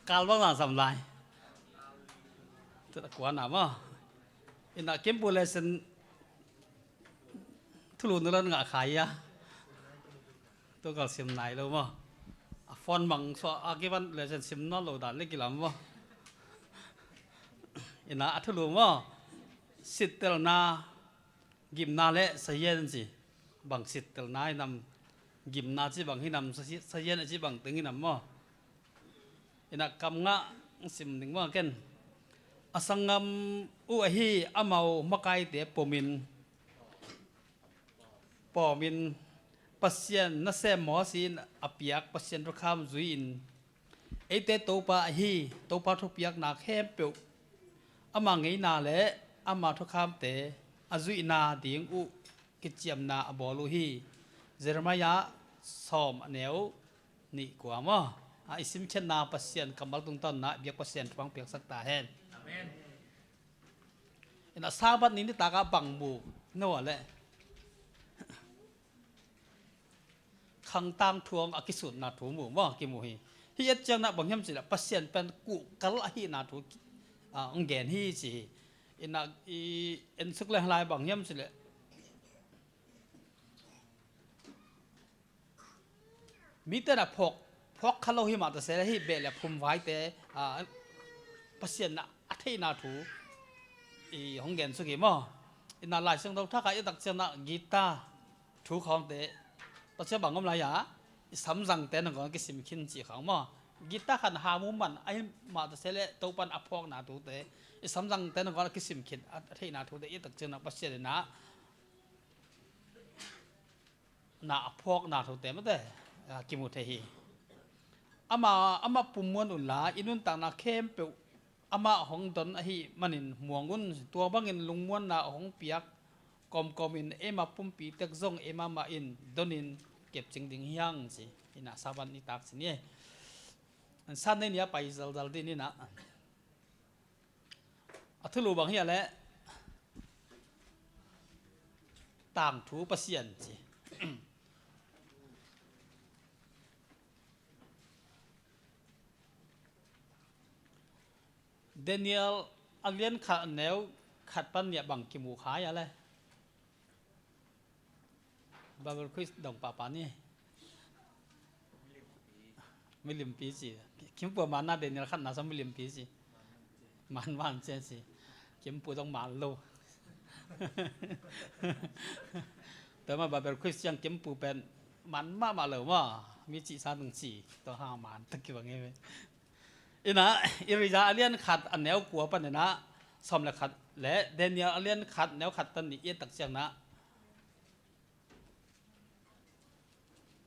Kal bangzah an sam lai. Tun a kuan a maw. Ina kimpu lesen thulu na lan ngah khai a. Tua kal sim nai lo maw. A phone mang suah a kipan lesen sim nawn lo dan le kilam maw. Ina a thulu maw. Sittelna, gimna le sayen ci. Bang sittelna hi nam, gimna ci bang hi nam, sa-, sayen a ci bang teng hi nam maw. Ina kam ngah sim ning maw ken. A sanggam uh ahi amau makaite pomin pawmin Pasian nasem Moses in a piak Pasian thukham zui-in eite Topa ahi Topa thupiakna khempeuh ama ngeina le ama thukhamte a zuihna ding uh kiciamna a bawl uh hi. Jeremiah sawm a neu nih kua maw. A i simkhiatna Pasian kammal tungtawnna biak Pasian thupha piaksak ta hen. Amen. Ina Sabbath ni nitak ah bang mu no a le khangtang thuang a kisutna thu mu maw kimu hi. Hi et ciangna bang hiam cih leh Pasian pen kuhkal ahihna thu, ah, hong gen hi ci hi. Ina i ensuk leng lai bang hiam cih leh mite na phawk, phawk kha lo hi mah ta se le hi beh le phum vaite, ah, Pasian na a theihna thu i hong gen suk hi maw. Ina Lai Siangtho thak ah i tak ciangna guitar thu khawngte ta ciang bang om lai a i samzangte nang kong kisim khin ci khawng maw. Guitar khan hamu man ahi mah ta se le Topan a phawkna thute i samzangte nang kong kisim khin a, a theihna thute i tak ciangna Pasian ina na a phawkna thute mate, ah, kimu thei hi. Ama, amah pummuan unla, i nuntakna khempeuh amah hong don ahih manin muang un. Tua bangin lungmuanna hong piak kawmkawmin eima pumpi tek zong eimah mah in donin kepcing ding hi hang ci. Ina saban i tak ci ni. San nei ni a pai zalzal din ina. A thulu bang hi a leh tangthu Pasian ci. Daniel a lian khat a neu khat pan nih ah bang kimu kha hi a leh. Bible quiz dong pahpah ni. Milimpi ci. Kimpu a manna Daniel khatna sa milimpi ci. Man man cian ci. Kimpu dong man lo. Tua ma Bible quiz ciang kimpu pen man mahmah lo ma. Mi ci sa nung ci. Tua hang man tak kibang e. Ina, Ezra a lian khat a neu kua pan ina, sawm le khat le Daniel a lian khat neu khat pan nih i et tak ciang na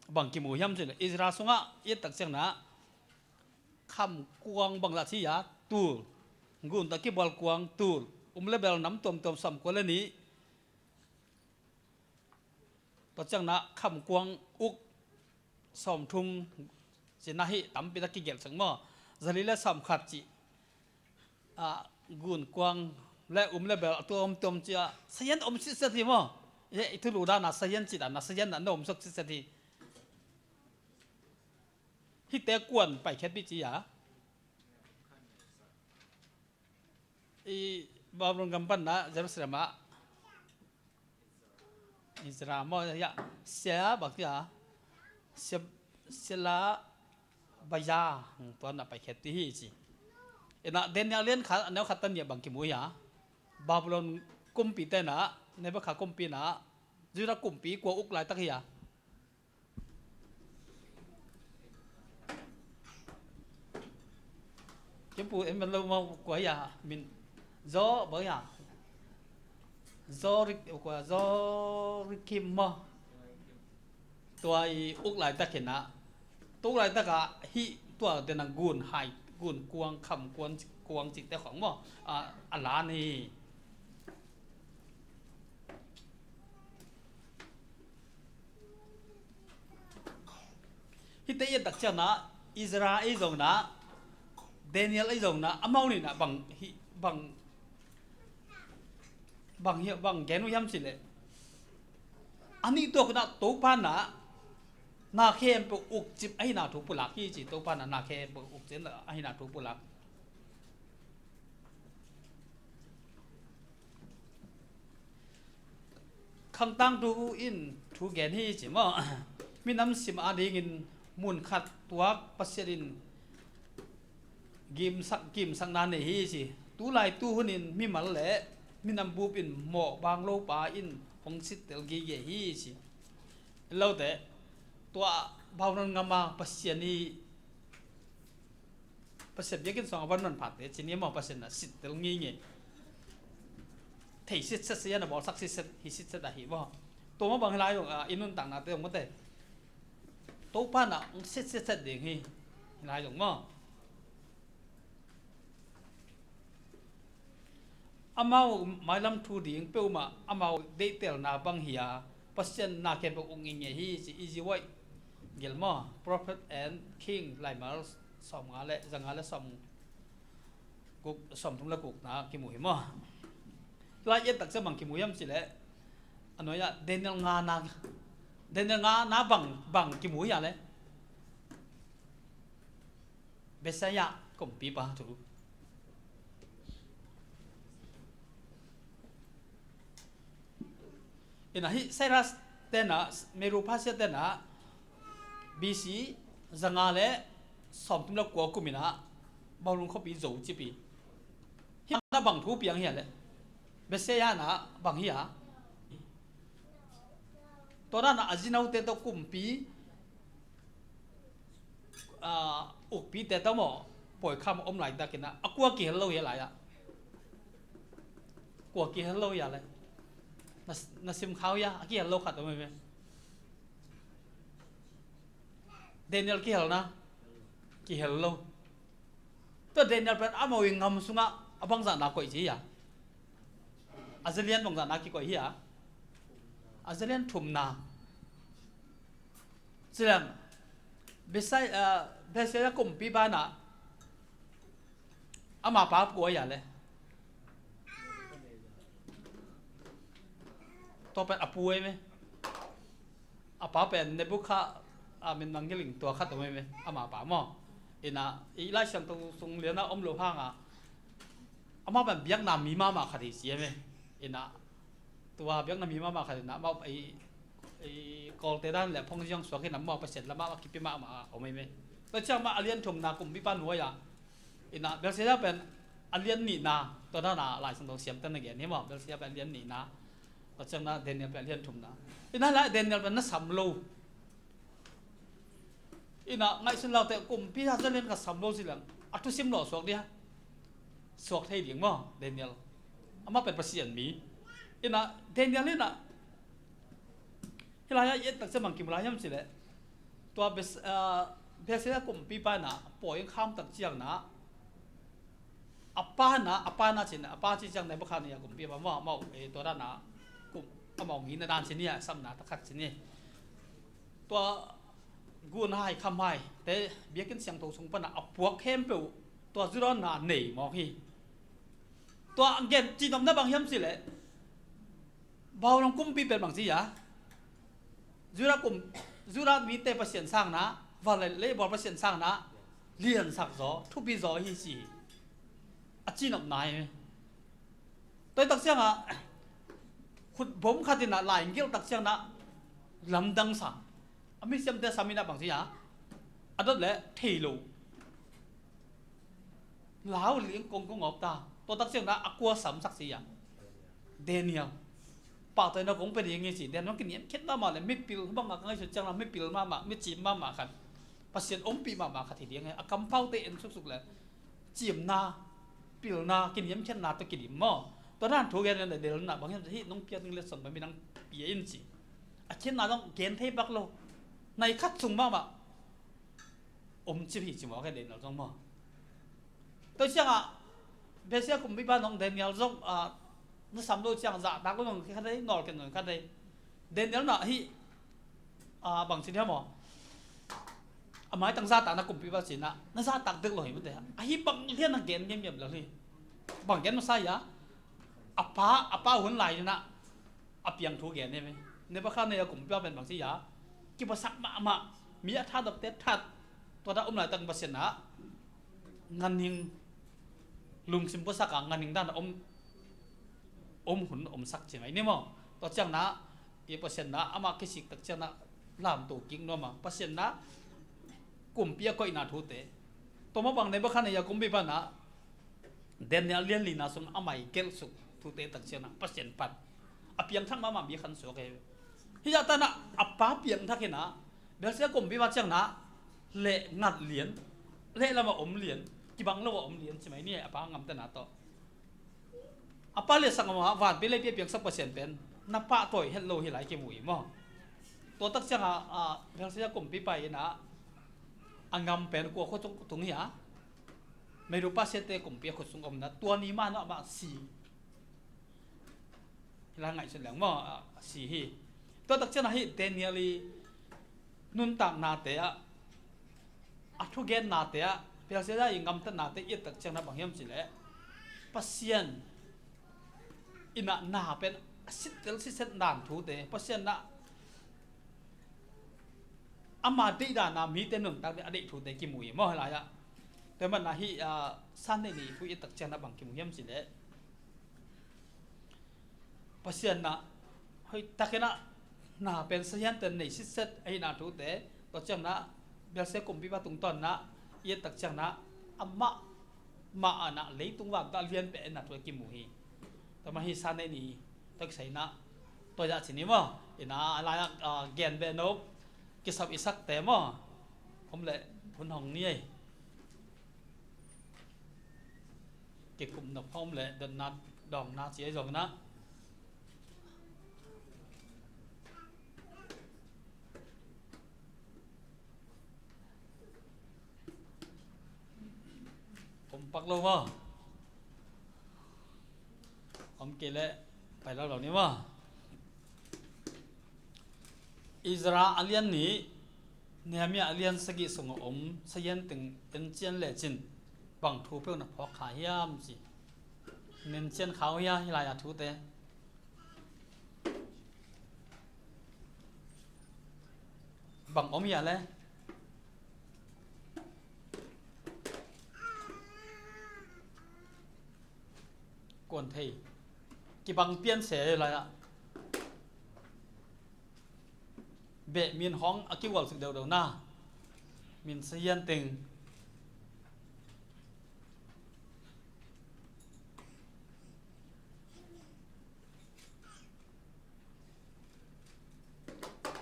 bang kimu hiam cih le, Ezra sungah i et tak ciang na kham kuang bang zah ci a tul, gun tak kibual kuang tul, um le bel nam tuamtuam sawm kua le nih, tua ciang na kham kuang uk sawmthum cih na hi tampi tak kigelh cang maw. Zali le sawmkhat cih, ah, gun kuang le um le bel a tuamtuam cih a sayan om sitset hi maw. I thulu dan a sayan cih dan a sayan na om sak sitset hi. Hihte kuan paikhiat pi ci a. I Babylon gam pan na Jerusalem ah Ezra maw, ya, sia bang ya, sia, sia la baya, hmm, tua na paikhiat ti hi ci. Ina Daniel lian khat a neu khat tan nia bang kimu hi a. Babylon kumpi te na, Nebuchadnezzar kumpi na, Judah kumpi kua uk laitak hi a. Kimpu en man lo maw, kua hi a min zo bang hi a. Zo rik, kua zo rikim maw. Tua i uk laitak hi na. Tua uk laitak a hi tua dena gun hai, gun kuang kham kuang, kuang cik te khong maw. A, a lan hi. Hihte i et tak ciang na, Ezra ei zong na, Daniel ei zong na, amau nih na bang hi, bang, bang hi, bang gen uh hiam cih leh. A nih tuak na Topa na, na khempeuh ukcip ahina thu pulak hi ci, Topa na, na khempeuh ukcip ahina thu pulak. Khangtang thu in thu gen hi ci maw. Minam sim a dingin mun khat tuak Pasian in gimsak, gimsakna nei hi ci. Tulai tu hunin mimal le minam bup in mawh bang lo pa in hong sittel gige hi ci. Lote tua Babylon ngama Pasian i Pasian biakinn sungah van man phate cini maw, Pasian na sittel ngeingei. Thei sitset sia na bawlsak sitset hi sitset ahi maw. Tua maw bang hi lai zong, ah, i nuntakna te zong mawte. Topa na sitset ding hi, hi lai zong maw. Amau mailam thu ding peuhmah amau deihtelna bang hi a, Pasian na khempeuh uk ngeingei hi ci. Easy way gel maw, Prophet and King laimal sawmnga le zanga le sawm guk, sawmthum le gukna kimu hi maw. Lai i et tak ciang bang kimu hiam cih leh, a nuai ah Daniel ngana, Daniel ngana bang, bang kimu hi a leh. Messiah kumpipa thu. Ina hi Cyrus tena, Medo Persia tena, B C zanga le sawmthum le kua kum ina Babylon khuapi zo cipi. Hi na bang thu piang hi a leh. Messiah na bang hi a. Tua dan a zinaute tawh kumpi, ah, ukpite tawh maw, pawikham om laitak ina, a kua kihel lo hi a lai ah. Kua kihel lo hi a lai. Na, na sim khau hi a, a kihel lo khat om hi ve. Daniel kihelna. kihel lo. Tua Daniel pen amau i ngam sungah a bangzahna koih ci hi a, a zalian bangzahna kikoih hi a, a zalian thumna. Ci leng Belshazzar kumpipa in ah ama pa a pu a, ya le tua pen a pu ei me. A pa pen Nebukhadnezzar, a min nang ngiling tua khat om ei me, ama pa maw. In ah i Lai Siangtho sung lian ah om lo hang a, ama pen biakna mi mahmah khat hi ci ei me. In ah tua biakna mi mahmah khat in ah amau i, i Kawlte dan le phongziang suak in ah amau Pasian lamah a kipi mahmah a om ei me. Tua ciang mah a lian thumna kumpipa nuai ah in ah Belshazzar pen a lian nihna, tua dan a Lai Siangtho siamte na gen hi maw, Belshazzar pen a lian nihna. Tua ciang na Daniel pen a lian thumna. In ah lai Daniel pen na sam lo. In ah ngaihsun laute, kumpi a zalian khat sam lo ci leng a thusim lawh suak dia, suak thei ding maw Daniel. Amah pen Pasian mi. In ah Daniel in ah hih lai-ah i et tak ciang bang kimu lai hiam cih leh, tua Bes-, ah, Belshazzar kumpipa in ah pawi kham tak ciang na, a pa na, a pa na cih na, a pa cih ciang Nebukhadnezzar kumpipa maw, amau, eh, tua dan a kum, amau ngina dan ci ni a, samna tak khat ci ni. Tua gun hai kham hai te biakinn siangtho sung pan a a puak khempeuh tua Judah na nei mawk hi. Tua gen cihnopna bang hiam cih leh, Babylon kumpi pen bang ci a, Judah kum, Judah mite Pasian sang na, van le lei bawl Pasian sang na liansak zaw, thupi zaw hi ci hi. A cihnopna hi. Tua hi tak ciang a khut bom khat in ah lai ngial tak ciang na lamdang sa. A misiamte sam in ah bang ci a, a dot le thei lo. Lau ling kong kong op ta. Tua tak ciang na a kua samsak ci a, Daniel, pahtawina kong pe ding hi ci. Daniel kiniam khiat mahmah le mipil bang a ka ngaihsut ciang na mipil mahmah, micim mahmah khat, Pasian ompih mahmah khat hi ding hi. A kampaute en suksuk le cimna, pilna, kiniamkhiatna tawh kidim maw. Tua dan thu gen in ah Daniel in ah bang hiam cih leh, hih nong piak ding letsong pen mi nang pia in ci. A khiatna zong gen thei pak lo. Nai khat sung mahmah om cip hi ci mawk hi Daniel zong maw. Tua ciang ah Belshazzar kumpipa in ah Daniel zong, ah, na sam lo ciang zahtak lo zong khat ei, nawlkhen zong khat ei. Daniel in ah hih, ah, bang ci hiam maw, a maitang zahtakna kumpipa ci in ah na zahtak dek lo hi mate. A hih bang lian a gen ngiamngiam lo hi. Bang gen masa hi a, a pa, a pa hun lai in ah a piang thu gen hi me. Nebukhadnezzar kumpipa pen bang ci a, kiphasak mahmah, mi a thatdopte that, tua dah om laitak Pasian ah nganhing, lungsim puasak a nganhing dan a om, om hun omsak ci mai ni maw. Tua ciang na i Pasian na amah kisik tak ciang na lamto kik nuam a, Pasian na kumpi a koihna thute. Tua mah bang Nebukhadnezzar kumpipa in ah Daniel lian lina sung a mai gelhsuk thute tak ciang na Pasian pan a piangthak mahmah mi khan suak hi. Hih zahtan ah a pa piangthak in ah Belshazzar kumpipa ciang na leh ngat lian, leh lam a om lian, kibang lo a om lian ci mai ni a, a pa ngamtana tawh. A pa liatsak mahmah, vanpi leipi a piangsak Pasian pen na pahtawi het lo hi lai kimu hi maw. Tua tak ciang a, a, Belshazzar kumpipa in ah a ngam pen kua khut sung tung hi a, Medo-Persia te kumpi a khut sung om in ah tua ni mah in ah amah si. Hih lai ngaihsun leng maw, a, a si hi. Tua tak ciang a hih Daniel i nuntaknate ah, a thugennate ah, Belshazzar i ngamtatnate i et tak ciang na bang hiam cih leh, Pasian in ah na pen a sittel sitset dan thute, Pasian in ah ama deih dan a mite nuntak ding a deih thute kimu hi maw hih lai ah. Tua manin ah hih, a, Sunday ni thu i et tak ciang na bang kimu hiam cih leh, Pasian in ah hoihtakin ah na pen sahiante nei sitset ahihna thute, tua ciang na Belshazzar kumpipa tungtawn na i et tak ciang na amah mah in ah leitung vanta lianpi a na thu a kimu hi. Tua mah hih Sunday ni tua kisai na tua zah ci ni maw. In ah a lai ah, a, gen beh no kisap i sakte maw. Om leh hun hong ni ei. Kikum nop hawm le dotna dawngna ci ahi zongin ah, Lo maw? Om kei leh pai lo lo ni maw? Ezra a lian nih, Nehemiah a lian sagih sungah om sazian teng en cian lecin bang thu peuh na phawk kha hiam ci. Nen cian kha uh hia, hih lai-a thute? Bang om hia le? Kuan thei. Kibang pian se lai-ah. Beh min hong a kiual suk deuhdeuh na. Min sazian teng.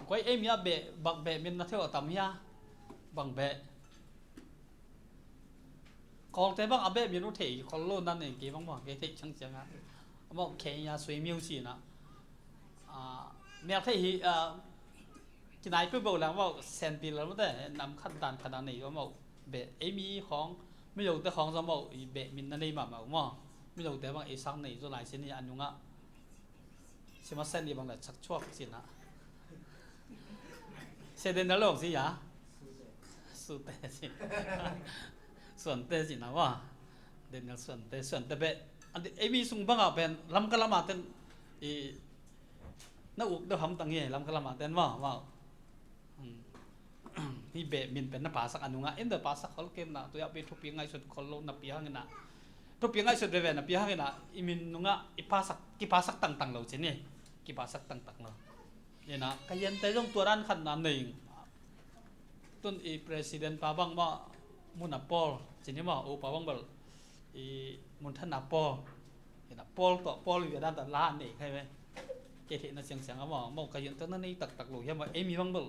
Koi ei mi a beh, bang beh min na thei a tam hia? Bang beh. Kawlte bang a beh min uh thei khol lo nan nei kei bang maw, kei theih ciangciang a. Amau kei a sui miu si na. A, mel thei hi, a, kinai peuh beuh lang maw, senpi lam te, nam khat dan khat a nei maw, beh, ei mi khawng, milote khawng zaw maw, i beh min na nei mahmah uh maw. Milote bang ei sang nei zaw lai sin hi a nungah. Sima sen i bang le chak chuak sin a. Se den na lawng si ya. Sute si. Suante si na maw. Daniel Suante, Suante beh. Ante ei mi sung bang a pen, Lamka lam a ten, i, na uk deuh hamtang hi, Lamka lam a ten maw, maw. Hmm. Hih beh min pen na pasak a nungah, in the pasak khol kei na, tu ya pi thupi ngaihsut khol lo na pi hang ina. Thupi ngaihsut veve na pi hang ina, i min nungah, i pasak, kipasak tangtang lo cin hi. Kipasak tangtang lo. Ina, ka yente zong tua dan khat na nei. Tun i president pa bang maw, mun a pawl, cin hi maw, u pa bang bel, i mun than a pawl. Ina pawl tawh, pawl i dan ta la nei khai ve. Kei theih na siangsiang a maw, maw ka yente na nei taktak lo hiam maw, ei mi bang bel.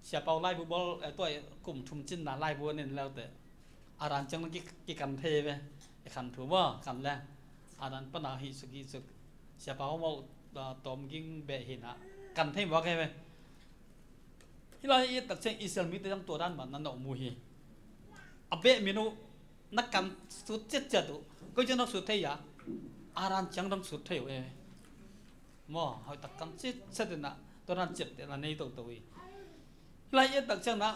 Siapa uh laibu bawl, eh, tua kum thum cin na laibu a nen leute. A dan ciang na ki, kikan thei ve. I khan thu maw, kan le. A dan pan a hih suk, hih suk. Siapa uh maw, ah, tawm ging beh hi na. Kan thei maw kei ve. Hih lai i tak ciang Israel mite ciang tua dan mah na na um uh hi. A beh min uh na kan sut ciatciat uh. Koi ciang na sut thei a. A dan ciang dang sut thei uh e. Maw, hoih tak kan citcet ina, tua dan ciaptehna nei toto hi. Lai et tak ciang na,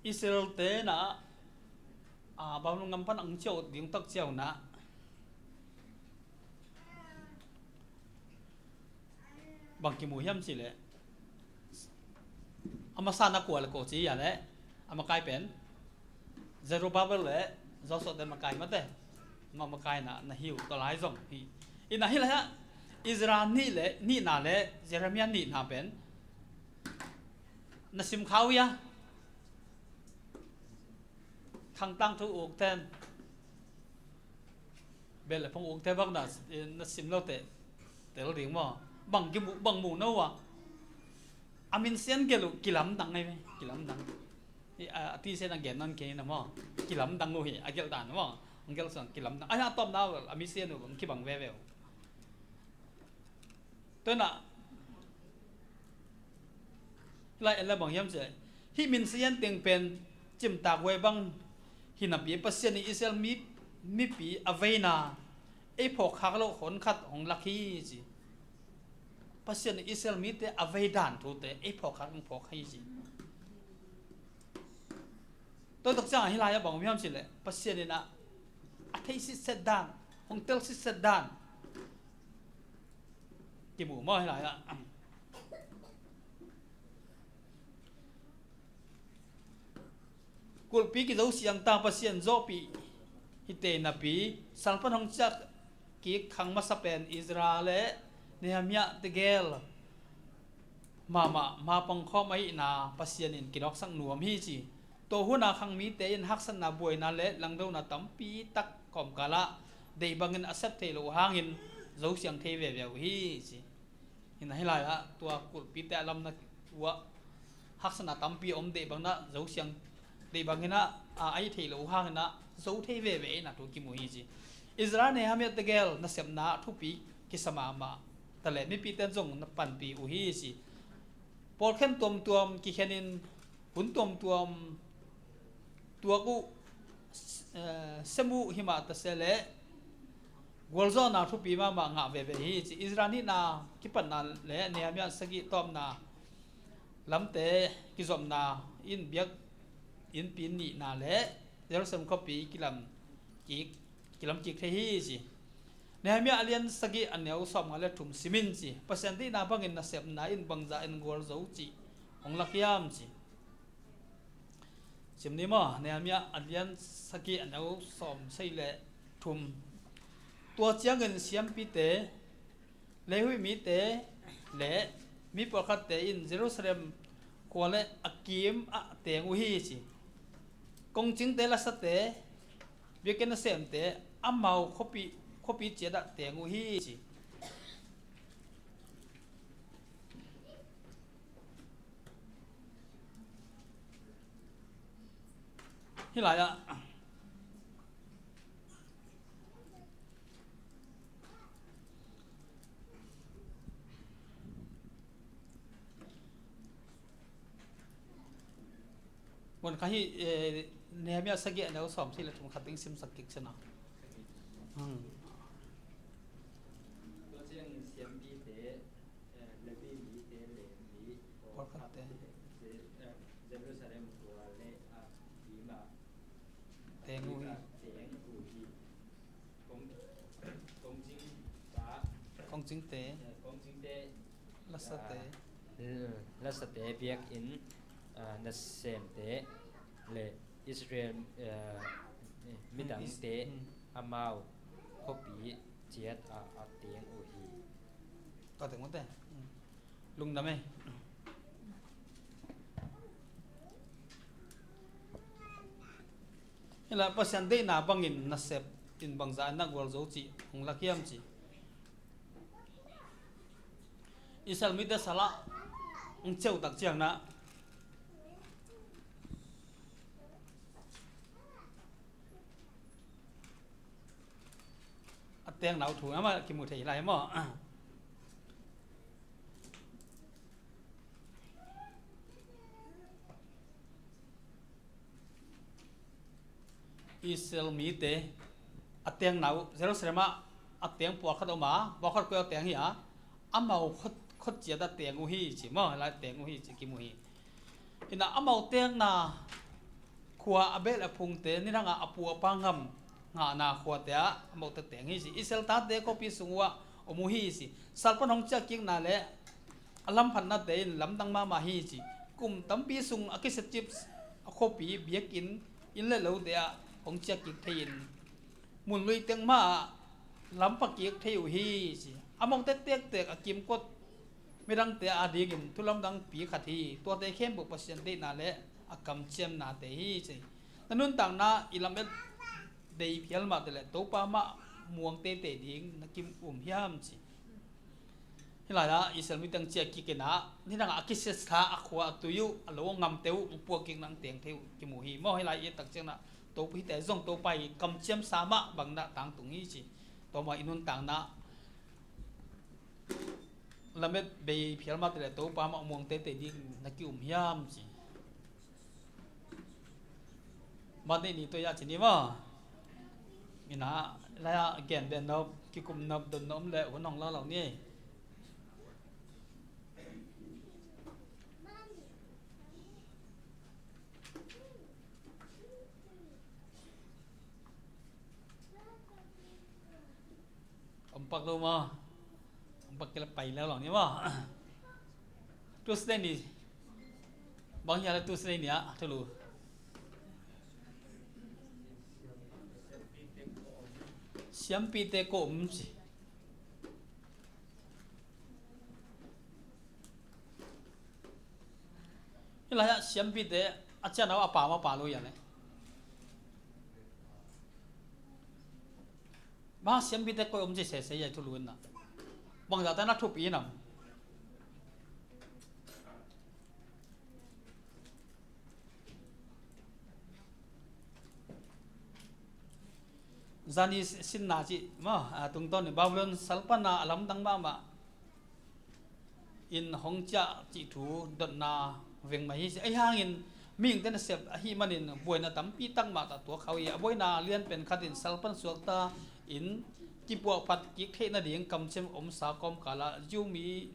Israel te na, a, Babylon gam pan ang ciau ding tak ciau na, bang kimu hiam cih leh, a masa na kua le ko ci a le, a makai pen Zerubbabel le Joshua te makai mate. Ma makai na, na hi uh, tua lai zong hi. Ina hi lai ah, Ezra nih le, nihna le Jeremiah nihna pen na sim kha uh hia? Khang tangthu uk ten. Bel le phong uk te bang na, eh, na sim lo te. Tel ding maw. Bang kimu, bang mu no a. A min sian gel uh, kilamdang ngai ve, kilamdang. Hi, a, a ti sian a gen nan kei na maw. Kilamdang uh hi, a gel dan maw. A gel sang kilamdang. A, a tom na, a mi sian uh, bang kibang veve uh. Tua na, lai en la bang hiam cih leh, hih min sazian teng pen cimtak huai bang hi napi Pasian in Israel mi, mipi a veina ei phawk khak loh hon khat hong lak hi ci. Pasian in Israel mite a vei dan thute ei phawk khak hong phawk hi ci. Tua tak ciang a hi lai a bang hiam cih leh, Pasian in a, a thei sitset dan, hong tel sitset dan. Kimu maw hi lai ah. Kulhpi kizo siangtang Pasian zawhpih hi te napi, salpan hong ciah kik khang masa pen Ezra le Nehemiah tegel mahmah mapang khawm ahihna Pasian in kinawksak nuam hi ci. Tua hun a khang mite in haksatna, buaina le langdona tampi tak kawmkal ah deih bangin a sep theih loh hangin zosiang thei veve uh hi ci. Hi na hi lai ah tua kulhpite a lamna uh ah haksatna tampi om, deih bang na zosiang, deih bangin ah, a, a hi theih loh hangin ah zo thei veve na thu kimu hi ci. Ezra Nehemiah tegel nasepna thupi kisa mahmah ta le mipite zong na panpih uh hi ci. Pawlkhen tuamtuam kikhenin hun tuamtuam tuak uh, eh, sem uh himah ta se leh gualzawhna thupi mahmah ngah veve hi ci. Ezra nihna kipatna le Nehemiah sagih tawpna lamte kizopna in biak innpi nihna le Jerusalem khuapi kilam kik, kilam kik thei hi ci. Nehemiah a lian sagih a neu sawmnga le thum sim in ci. Pasian deihna bangin nasepna in bangzah in gualzo cih hong lak hiam ci. Sim ni maw, Nehemiah a lian sagih a neu sawm sagih le thum. Tua ciangin siampite, Levi mite le mi pawlkhatte in Jerusalem khua le a kim ah teng uh hi ci. Kongcingte, lasate, biakinn nasemte amau khuapi, khuapi ciat ah teng uh hi ci. Hih lai-ah Mun kha hi, eh, Nehemiah sagih a neu sawm sagih le thum khat ding simsak kik sena. Hmm. Tua ciang siampite, eh, Levi mite le mi pawlkhatte, Je-, eh, Jerusalem khua le a kim ah teng uh hi. Teng uh hi. Kong, kongcing ta, kongcingte, eh, kongcingte, lasate, ah, lasate, biakinn, ah, nasemte le Israel, ah, midangte, mm, amau khuapi ciat ah a teng uh hi. Ka teng uh te. Mm. Lungdam ei. Hih lai Pasian deihna bangin nasep in bangzah in na gualzo cih hong lak hiam ci. Israel mite salah hong ceu tak ciang na a tengna uh thu amah kimu thei lai maw? Israel mite a tengna uh, Jerusalem ah a teng pawlkhat om a, pawlkhat koi a teng hi a, amau khuat, khuat ciat a teng uh hi ci maw, lai teng uh hi ci kimu hi. Ina amau tengna khua a beh le a phungte, nidang a a pu a pa ngam ngahna khuate ah amaute teng hi ci. Israel tate khuapi sung uh ah om uh hi ci. Sal pan hong ciah kikna le a lamphatnate in lamdang mahmah hi ci. Kum tampi sung a kisiatcip a khuapi, biakinn, inn le lote ah hong ciah kik thei in, mun lui teng mah ah lampa kik thei uh hi ci. Amaute tektek a kimkot midangte adingin thu lamdangpi khat hi. Tuate khempeuh Pasian deihna le a kamciamnate hi ci. Na nuntakna i lamet bei phial mahte le Topa mah muang teitei ding na ki-um hiam ci. Hih lai-ah Israel mite hong ciah kik in ah, nidang a kisiatsa a khua a tui uh, a lo a ngamte uh hong puak kik na hong teng thei uh kimu hi maw. Hih lai i et tak ciangin ah Topa, hihte zong Topa i kamciamsa mah bangin ah tangtung hi ci. Tua mah i nuntakna lamet bei phial mahte le Topa mah muang teitei ding na ki-um hiam ci. Monday ni tua i a ci ni maw. Ina, lai-ah gen beh nop, kikum nop, don nop le hun hong lo lo ni. Om pak lo maw? Om pak kei le pai leu lo ni maw? Tuesday ni. Bang hia le Tuesday ni ah thulu. Siampite kua om ci. Hih lai-ah siampite a cianau a pa mah pa lo hia le. Bang siampite koi om ci sese hia thulu in na. Bang zahta na thupi in am. Zani sinna ci maw, a tungtawn in Babylon salpanna a lamdang mahmah in hong ciah cih thu dotna veng mah hi ci. Ahi hangin Mihingte nasep ahih manin buaina tampi tak mah tawh tuak kha uh hi. A buaina lianpen khat in sal pan suakta in kipuahphat kik theih nading kamciam omsa kawmkal ah Jew mi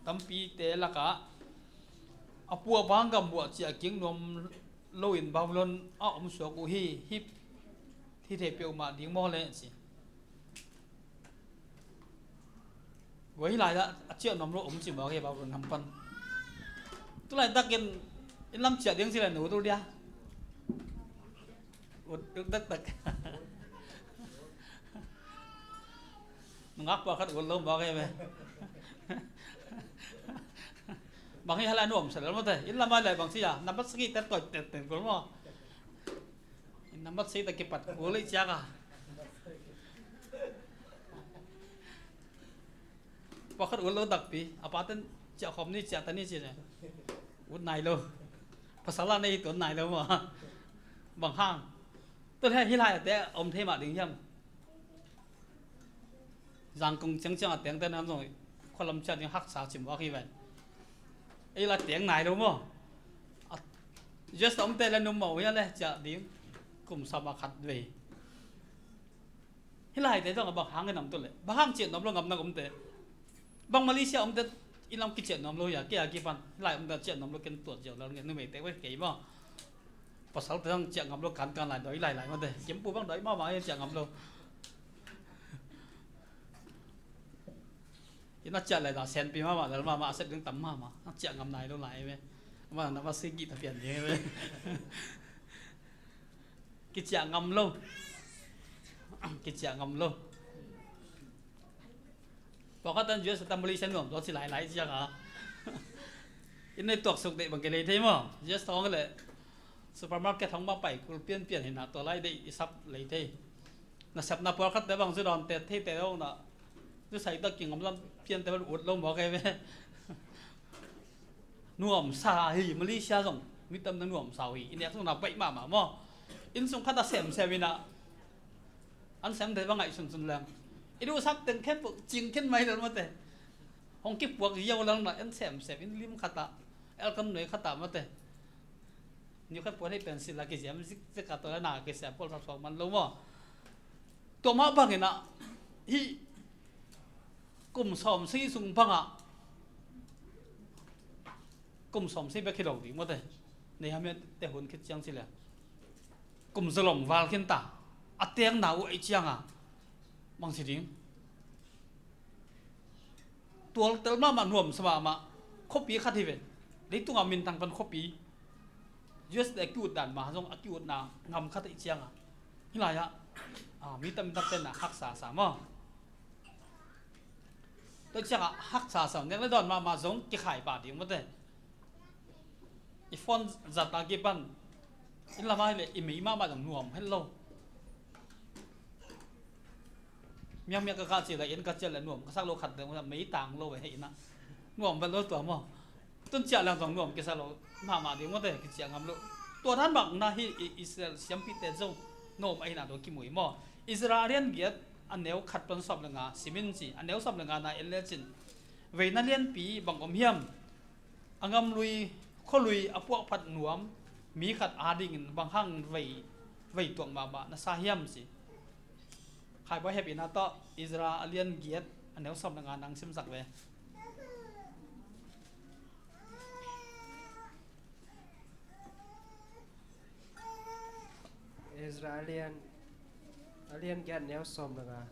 tampite lakah a puahbang gambuah ciah kik nuam loin Babylon a omsuak uh hi. Hih hi thei peuhmah ding maw le ci. Guai hi lai dah a ciah nuam lo om ci mawk hi Babylon gam pan. Tu laitakin inn lam ciah ding ci lai nu tu dia. Ut ut tak tak. Nungak pawlkhat ut lo mawk hi ve. Bang hi halai nuam sa lel maw te. Inn lam ai lai bang ci a nambat sagih tet koi tet tet kul maw. Nambat sagih ta kipat kul i ciak a. Pakhat ut lo takpi a paten ciah khawm ni ciah ta ni ci ne. Ut nai lo. Pasal a nei tuan nai lo maw. Bang hang. Tu le hi lai a te om thei mah ding hiam. Zangkong ciangciang a tengte nam zong khualam ciah ding haksa cim vak hi ven. Ei la teng nai lo maw. Just omte le num maw hia le ciah ding. Kum sam a khat vei. Hi laite zong a bang hang i nam tu le bang hang ciah nuam lo ngam na omte. Bang Malaysia omte i lam kiciah nuam lo hia kei a kipan hi lai omte ciah nuam lo ken tuat ziau lo nge numeite vei kei maw. Pasal te zong ciah ngam lo kankan lai dawi lailai mate. Kimpu bang dawi mahmah hi ciah ngam lo. Ina ciah lai la senpi mahmah lel mahmah a sep ding tam mahmah a ciah ngam nai lo lai ve. Ama na va si gih ta pian ding ve. Kiciah ngam lo. Kiciah ngam lo. Pawlkhat tan U S a tam bali sen nuam tua ci lailai ciang a. Inn nei tuaksuk deih bang kilei thei maw? U S thawng le supermarket thawng bang pai kul pianpian hinah tua lai deih i sap lei thei. Nasepna pawlkhatte bang zu dawn tet theite dongna zu sai tak kingam lam piante bang ut lo maw kei ve. Nuamsa hi Malaysia zong mi tamna nuamsa uh hi. I nek zong na baih mahmah maw? Inn sung khat a semsem inah an sem thei va ngaih sunsun leng i duhsak teng khen puk cing khen mai lel mate. Hong kipuak ziau lel na en semsem in lim khatah elkan nuai khatah mate. Niu khat puan hei pensil a kiziam zikzik a tawh na kisem pawl sapsuak man lo maw? Tua mah bangin ah hih kum sawm sei sung bangah kum sawm sei bek hi lo ding mate. Nei hamiate hun khit ciang ci le kum zalong val khin ta a tengna uh ei cianga bang si ding. Tualtel mahmah nuamsa mahmah khuapi khat hi ve. Leitungah minthang pan khuapi U S te a kiut dan mah zong a kiutna ngam khat ei cianga hi lai-ah mi tam minthang tenna haksa sa maw? Tua ciangah haksa sa nek le dawn mahmah zong kikhai pah ding mate. I phone zat a kipan in lamah hileh i mei mahmah zong nuam het lo. Miangmiang ka kah cih le in ka ciah le nuam ka sak lo khat deuh mei tang lo ve hei inah nuam vet lo tua maw? Tun ciah lang zong nuam kisa lo mahmah ding mate kiciah ngam lo. Tua dan bang na hi i Israel siampite zong nuam ahi na tua kimui maw? Israel a lian giat a neu khat pan sawm le nga simin ci a neu sawm le nga na en lecin veina lianpi bang om hiam? A ngamlui khualui a puahphat nuam mi khat adingin bang hang vei vei tuak mahmah na sa hiam ci. Khaibuai hepina tawh Ezra a lian giat a neu sawm le nga nang simsak ve. Ezra a lian a lian giat neu sawm le nga.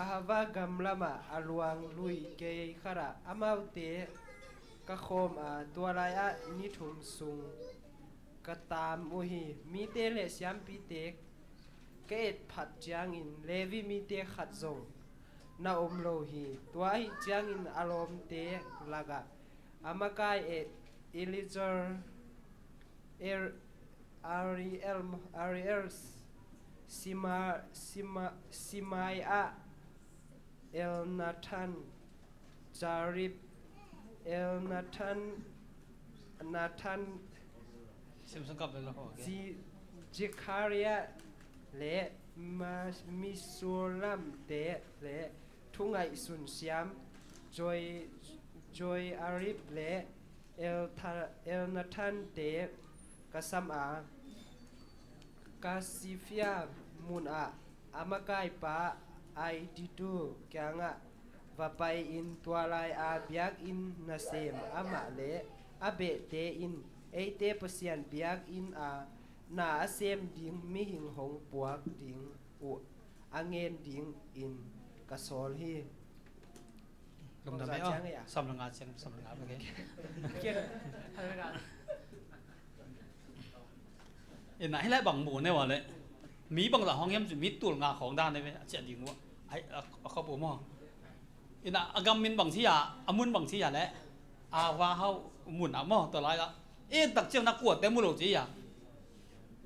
Ahava gam lamah a luang lui kei khatah amaute ka khawm a tua lai-ah ni thum sung ka taam uh hi. Mite le siampite ka et phat ciangin Levi mite khat zong na om lo hi. Tua ahi ciangin a lawmte lakah a makai eh Elizur er Ariel Ariel Sima Sima Simai ah Elnathan Jarib Elnathan Nathan Zikharia le Misulam te le thungaihsun siam Joy Joy Arib le Elnathan te ka sam a, Kasifia mun ah a makaipa Aidatu kiangah va pai-in, tua lai-a biakinn nasem amah le a behte in eite Pasian biakinn a na a sem ding mihing hong puak ding uh a ngen dingin ka sawl hi. Lungdam. Bangzah eh, oh, ciang eh, ah? Sawm le nga ciang, sawm le nga bang eh. Kian, hal le nga. Ina, hih lai bang mu ne wa le. Mi bangzah hong hiam ci, mi tul nga khawng dan ne ve, a ciah ding wa. Ai, a, a khop u maw. Ina, a gam min bang ci a, a mun bang ci a le. A va hau mun a maw, tua lai la. E tak ciang na kuate mu lo ci a.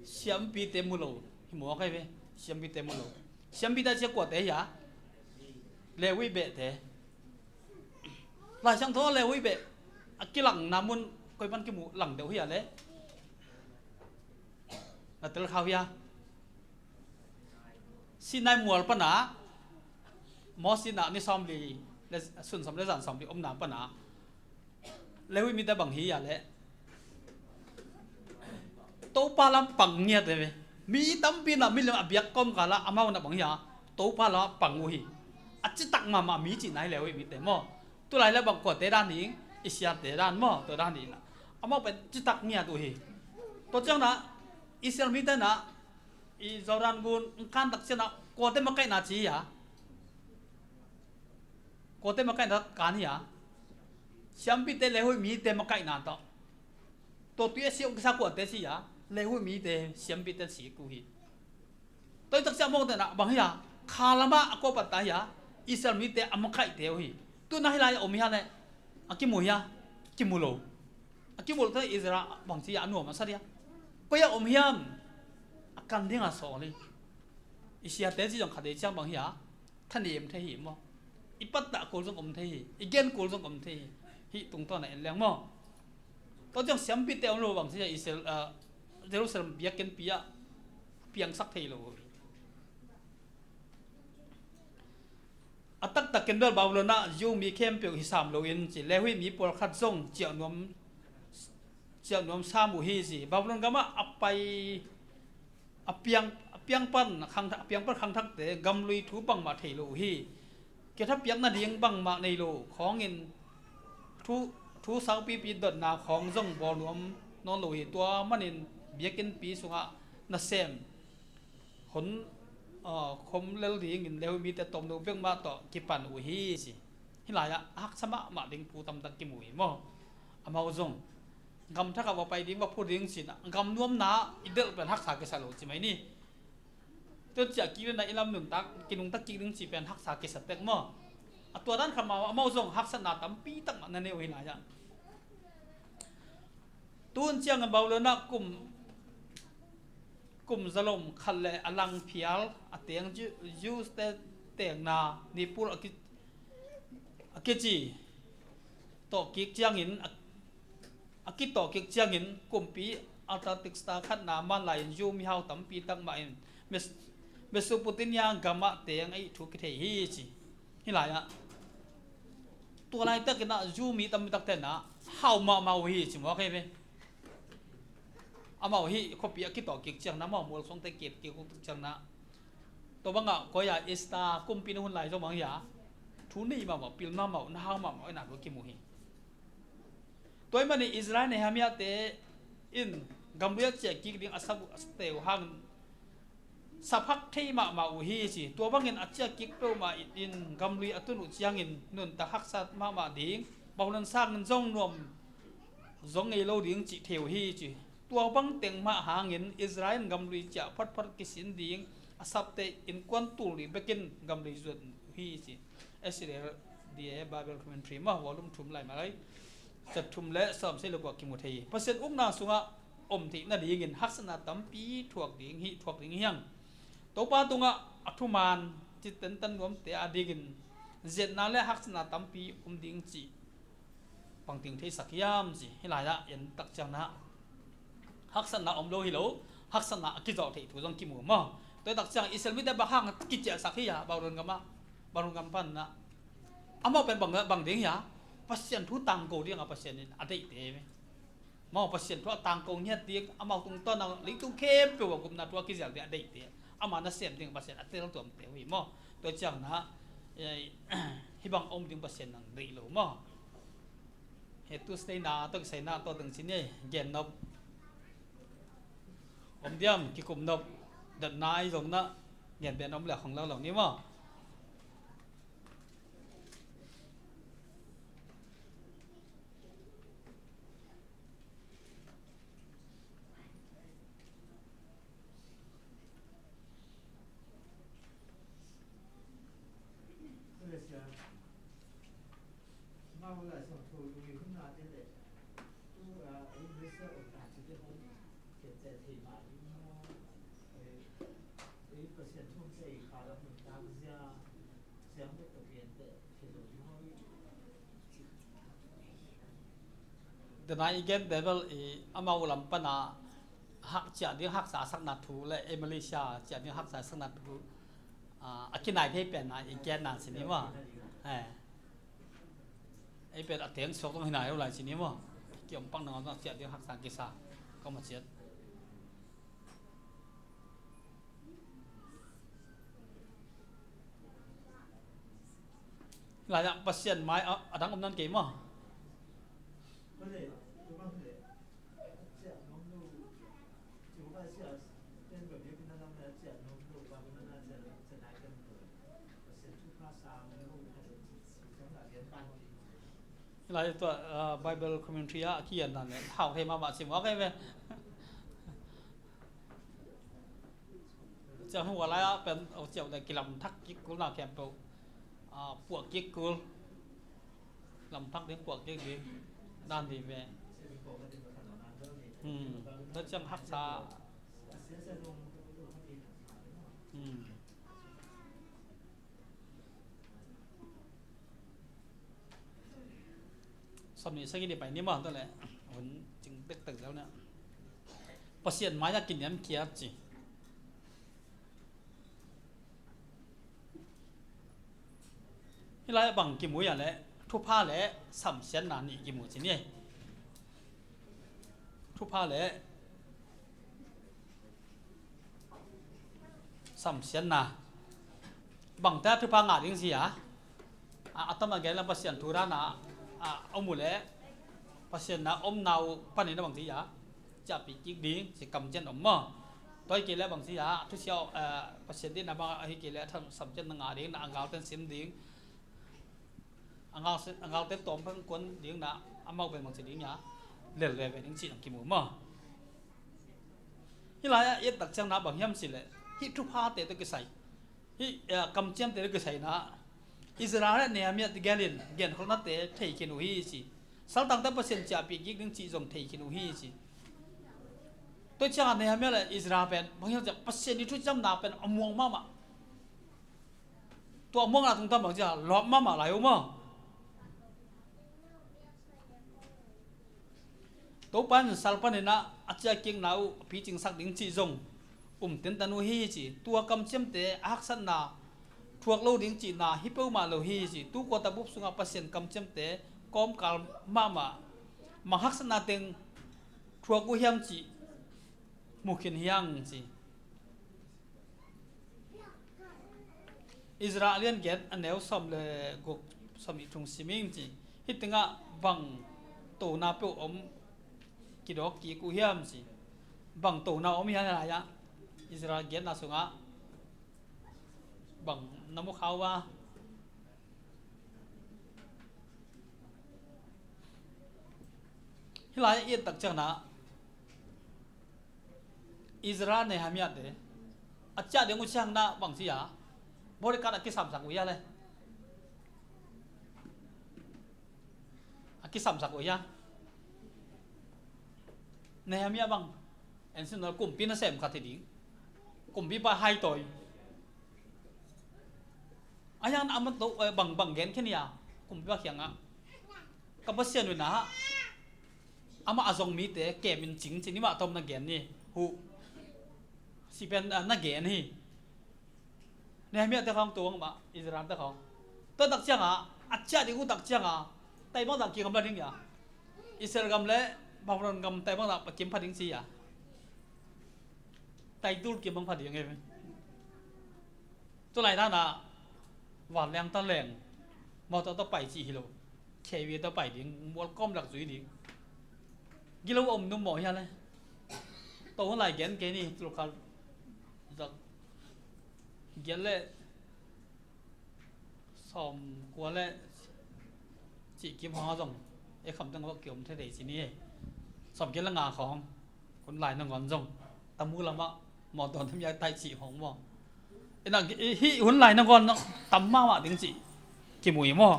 Siampite mu lo. Hi maw kai ve. Siampite mu lo. Siampite ci a kuate hi a. Lewi behte. Lai Siangtho Lewi beh a kilangna mun koi pan kimu lang deuh hi a le. Na tel khau hi a. Sinai mual pana Moses na ni sawmli le sun sawm le zan sawmli omna pana Lewi mite bang hi a le. Topa lam pang ngiat ve. Mi tampi na mi lam a biak kawm kala amau na bang hi a. Topa lam pang uh hi. A citak mama mi ci nai Lewi mite maw. Tulai le bang kuate dan ding, Israelte dan maw, tua dan ding. Amau pen citak ngiat uh hi. Tua ciang na, Israel mite na, i Jordan gun, kan tak ciang na, kuate makaihna ci hi a. Kuate makaihna kan hi a. Siampite Lewi mite makaihna tawh. Tua tui a si ong kisa kuate si a. Lewi mite siampite si ku hi. Tua i tak ciang mawng tena bang hi a. Kha lama a kuapat ta hi a. Israel mite a makaihte uh hi. Tu na hi lai a om hi a le. A kimu hi a. Kimu lo. A kimu lo ta Israel bang ci a nuam a sa dia. Koi a om hiam. A kan ding a sawl hi. I siate ci zong kha dei ciang bang hi a. Thanem thei hi maw. I pattah kul zong om thei hi. I gen kul zong om thei hi. Hih tungtawn a en leng maw. Tua ciang siampite om lo bang ci a Israel, ah, Jerusalem biakinnpi ah piangsak thei lo. A taktakin bel Babylon ah Jew mi khempeuh hi sam loin ci Lewi mi pawlkhat zong ciah nuam, ciah nuam sam uh hi ci. Babylon gamah a pai a piang, a piang pan khang, a piang pan khangthakte gamlui thu bangmah thei lo uh hi. Kithapiak nading bangmah nei lo khawngin thu, thu saupipi dotna khawng zong bawl nuam nawn lo hi. Tua manin biakinnpi sungah nasem hon, ah, khom lel dingin Lewi mite tomno bek mah tawh kipan uh hi ci. Hih lai-ah a haksa mahmah ding thu tamtak kimu hi maw. Amau zong gam thakah va pai ding, va phu ding cin ah gam nuamna i delh pen haksa kisa lo ci mai ni. Tua ciah kik le na i lam nuntak kinungtak kik ding ci pen haksa kisa tek maw. A tua dan khat mah amau zong haksatna tampi tak mah na nei uh hih lai-ah. Tun ciangin Babylon ah kum, kum zalom khat le a lang phial a teng Ju-, Jews te tengna Nippur a ki, a kici tawh kik ciangin a, a kitawh kik ciangin kumpi Artaxerxes khatna man lai-in Jew mihau tampi tak mah in Mes-, Mesopotamia gamah teng a ih thu kithei hi ci. Hih lai-ah tua laitakin ah Jew mi tampi takte na hau mahmah uh hi ci maw kei ve. Amau hih khuapi a kitawh kik ciangna, amau mualsuangte kep kik uh ciangna. Tua bangah koi a Esther kumpi na hun lai zong bang hi a. Thu nei mahmah, pil mahmah, na hau mahmah, ina thu kimu hi. Tua ahih manin Israel Nehemiah te in gamlui a ciah kik ding a sap uh, a sap uh hangin sap hak thei mahmah uh hi ci. Tua bangin a ciah kik peuhmah in gamlui a tun uh ciangin nuntak haksa mahmah ding, Babylon sangin zong nuam zong ngei lo ding cih thei uh hi ci. Tua bang teng mah hangin Israel in gamlui ciah photphot kisin ding a sapte innkuan tul ding bekin gamlui zuat uh hi ci. S D A Bible Commentary mah volume thum lai mah lai. Cat thum le sawm sei le kua kimu thei hi. Pasian ukna sungah om theih nadingin haksatna tampi thuak ding hi, thuak ding hi hang. Topa tungah a thuman ci tentan nuamte a dingin ziatna le haksatna tampi om ding cih pangting theisak hiam ci. Hih lai-ah en tak ciangna haksatna om lo hi lo, haksatna a kizawh theih thu zong kimu maw. Tua tak ciang Israel mite bang hang kiciahsak hi a, Babylon gamah, Babylon gam panna amau pen bang, bang ding hi a, Pasian thu tangko ding a Pasian in a deihte hi. Maw, Pasian thu a tangko ngiat ding, amau tungtawn a leitung khempeuh a gupna thu a kizel ding a deihte, ama nasem ding Pasian a teltuamte uh hi maw. Tua ciangin ah, eh, hih bang om ding Pasian nang deih lo maw. Hih Tuesday na tawh kisai na tawh ding ci ni, gen nop om diam, kikum nop, dat nai zong na gen pen om le khong lo lo ni maw. Dena i gen David i amau lam pana hak ciah ding haksa sakna thu le Malaysia ciah ding haksa sakna thu, ah, a kinai thei pen na i gen nan sini maw. Eh. Ei pen a teng suak zong hi nai lo lai ci ni maw. Ki om pang nang a ciah ding haksa kisa. Ka ma ciat. Lai ah Pasian mai a, a dang om nan kei maw. Lai tua, ah, Bible commentary ah a kian nan le hau thei mahmah ci mawk ei ve. Ciang hua lai ah pen, oh, ciau le kilam thak kik kul na khempeuh, ah, puak kik kul. Lam thak ding puak kik ding dan ding ve. Hmm. Tua ciang haksa. Hmm. Sawm nih sagih ni pai ni maw, tua leh hun cing tektek zau na. Pasian mai-ah kiniamkhiat ci. Hih lai-ah bang kimu hiam leh thupha le samsiatna nih kimu ci ni. Thupha le samsiatna. Bangte thupha ngah ding ci a, a, a tam a gen le Pasian thu dan a, a, om uh leh Pasian na omna uh panin a bang ci a, ciahpih kik ding ci kamciam om maw. Tua hi kei leh bang ci a, thusia, eh, Pasian deihna bang a hi kei leh a tham samsiatna ngah ding, na a galte sim ding. A gal, a galte tawm pan kuan ding na, amau pen bang ci ding a, lel veve ding ci nang kimu maw. Hih lai-ah i et tak ciang na bang hiam cih leh, hih thuphate tawh kisai, hih, eh, kamciamte tawh kisai na, Ezra le Nehemiah te gel in genkholhnate thei khin uh hi ci. Saltangte Pasian ciahpih kik ding cih zong thei khin uh hi ci. Tua ciangah Nehemiah le Ezra pen bang hiam cih leh Pasian i thuciamna pen a muang mahmah. Tua muangna tungtawn bang ci a, lawp mahmah lai uh maw. Topa in sal panin a ciahkikna uh a picingsak ding cih zong um tentan uh hi ci. Tua kamciamte a haksatna thuak lo ding cihna hi peuhmah lo hi ci. Tu quarter bup sungah Pasian kamciamte kawmkal mahmah, mang haksatna teng thuak uh hiam cih mu khin hi hang ci. Ezra a lian giat a neu sawm le guk, sawm nih thum sim ing ci. Hih tengah bang tona peuh om kidawk kik uh hiam ci. Bang tona om hiam lai-ah, Ezra giatna sungah bang na mu kha uh a. Hih lai-ah i et tak ciangin ah Ezra, Nehemiah te a ciah ding uh ciangin ah bang ci a, bodyguard a kisamsak uh hia le? A kisamsak uh hia? Nehemiah bang en sim na, kumpi nasem khat hi ding. Kumpipa haitawi. A hiang na a man to, eh, bang, bang gen khin hia kumpipa kiangah? Ka Pasian uh in ah amah a zong mite kemin cing ci, ni mah tom na gen ni. Huh. Sipen, ah, na gen hi. Nehemiah te khawng, tua mah Ezra te khawng. Tua tak ciangah a ciah ding uh tak ciangah tai bangzah kigam la ding hia? Israel gam le Babylon gam tai bang dah kim pha ding ci a. Tai dul kim bang pha ding e. Tu lai dan a vanleng ta leng, mawtaw ta pai ci hi lo. Khevi ta pai ding, mual kawm lak zui ding. Gilo om num maw hia le. To hun lai gen kei ni, tulkal zak gen le. Sawm kua le cih kim hong a zong e kham teng vak kiom thei thei ci ni. Sawm kua le nga khong hun lai nangawn zong tamu lamah mawtaw tam ya tai cih hong maw. Ina hih hun lai nangawn tam mahmah ding cih kimui maw.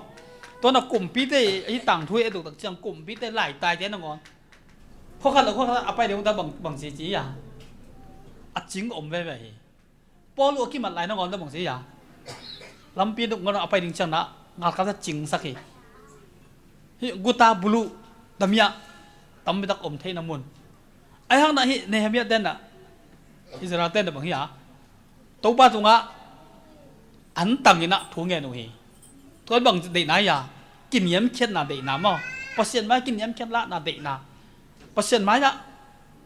Tuana kumpite hih tangthu e duktak ciang kumpite lai taite nangawn khua khat lo khua khat a pai ding ta bang bang ci ci ya. A cing om veve hi. Paul uh a kimat lai nangawn dah bang ci a, lampi duk ngon a pai ding ciang na ngalkal ta cingsak hi. Hih guta bulu damiah tampitak om theihna mun. Ai hang na hih Nehemiah ten na Israel ten na bang hi a, Topa tungah an tang in a thu ngen uh hi. Tua bang deihna hi a, kiniamkhiatna deihna maw. Pasian mai kiniamkhiat lahna deihna. Pasian mai ah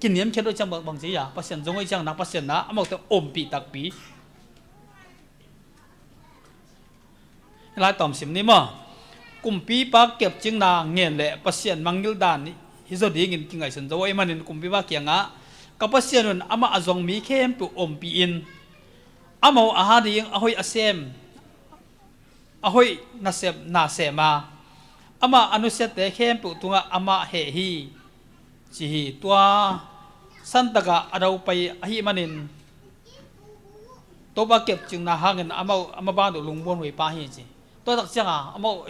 kiniamkhiat uh ciang bang, bang ci a, Pasian zong uh ciang na Pasian na amaute ompih takpi. Lai tawm sim ni maw. Kumpipa kepcingna ngen le Pasian mangngilh dan hi zaw dingin kingaihsun zo ahih manin kumpipa kiangah ka Pasian un amah a zong mi khempeuh ompih in, amau a ha ding a hoih a sem, a hoih nasem nasem a, amah a nusiate khempeuh tungah amah heh hi, ci hi. Tua santakah a daupai ahih manin Topa kepcingna hangin amau, amah ban uh lungmuan huai pah hi ci. Tua tak cianga amau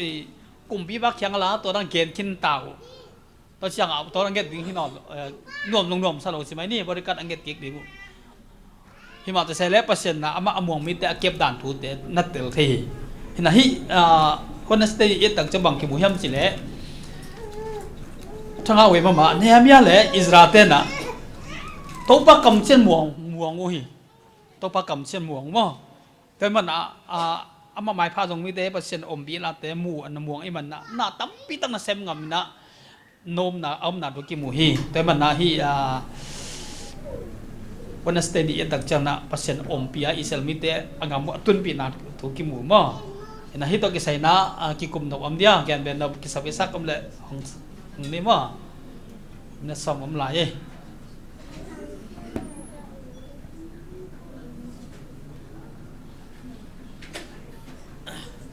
kumpipa kiang a la tua dang gen khin ta uh. Tua ciangah tua dang nget ding hi nawn lo, nuam nung nuam sa lo ci mai ni, bodyguard a nget kik ding uh. Himah ta se le Pasian na amah a muang mite a kep dan thute na tel thei hi. Hina hih Wednesday ni it tak ciang bang kimu hiam ci le, thangah wei mama Nehemiah le Ezra te na Topa kamcian muang, muang uh hi. Topa kamcian muang uh maw. Tua man a, a, amah maipha zong mite Pasian ompih late mu, na muang i man na, na tampi tak na sem ngam na, nomna a omna thu kimu hi. Tua man na hi, a, Wednesday ni i tak ciang na Pasian ompih a Israel mite a ngam a tunpihna thu kimu maw. Na hi tawh kisai na, a, kikum nop om dia, gen ben nop kisap i sak om le hong, hong ni maw. Na sawm om lai e.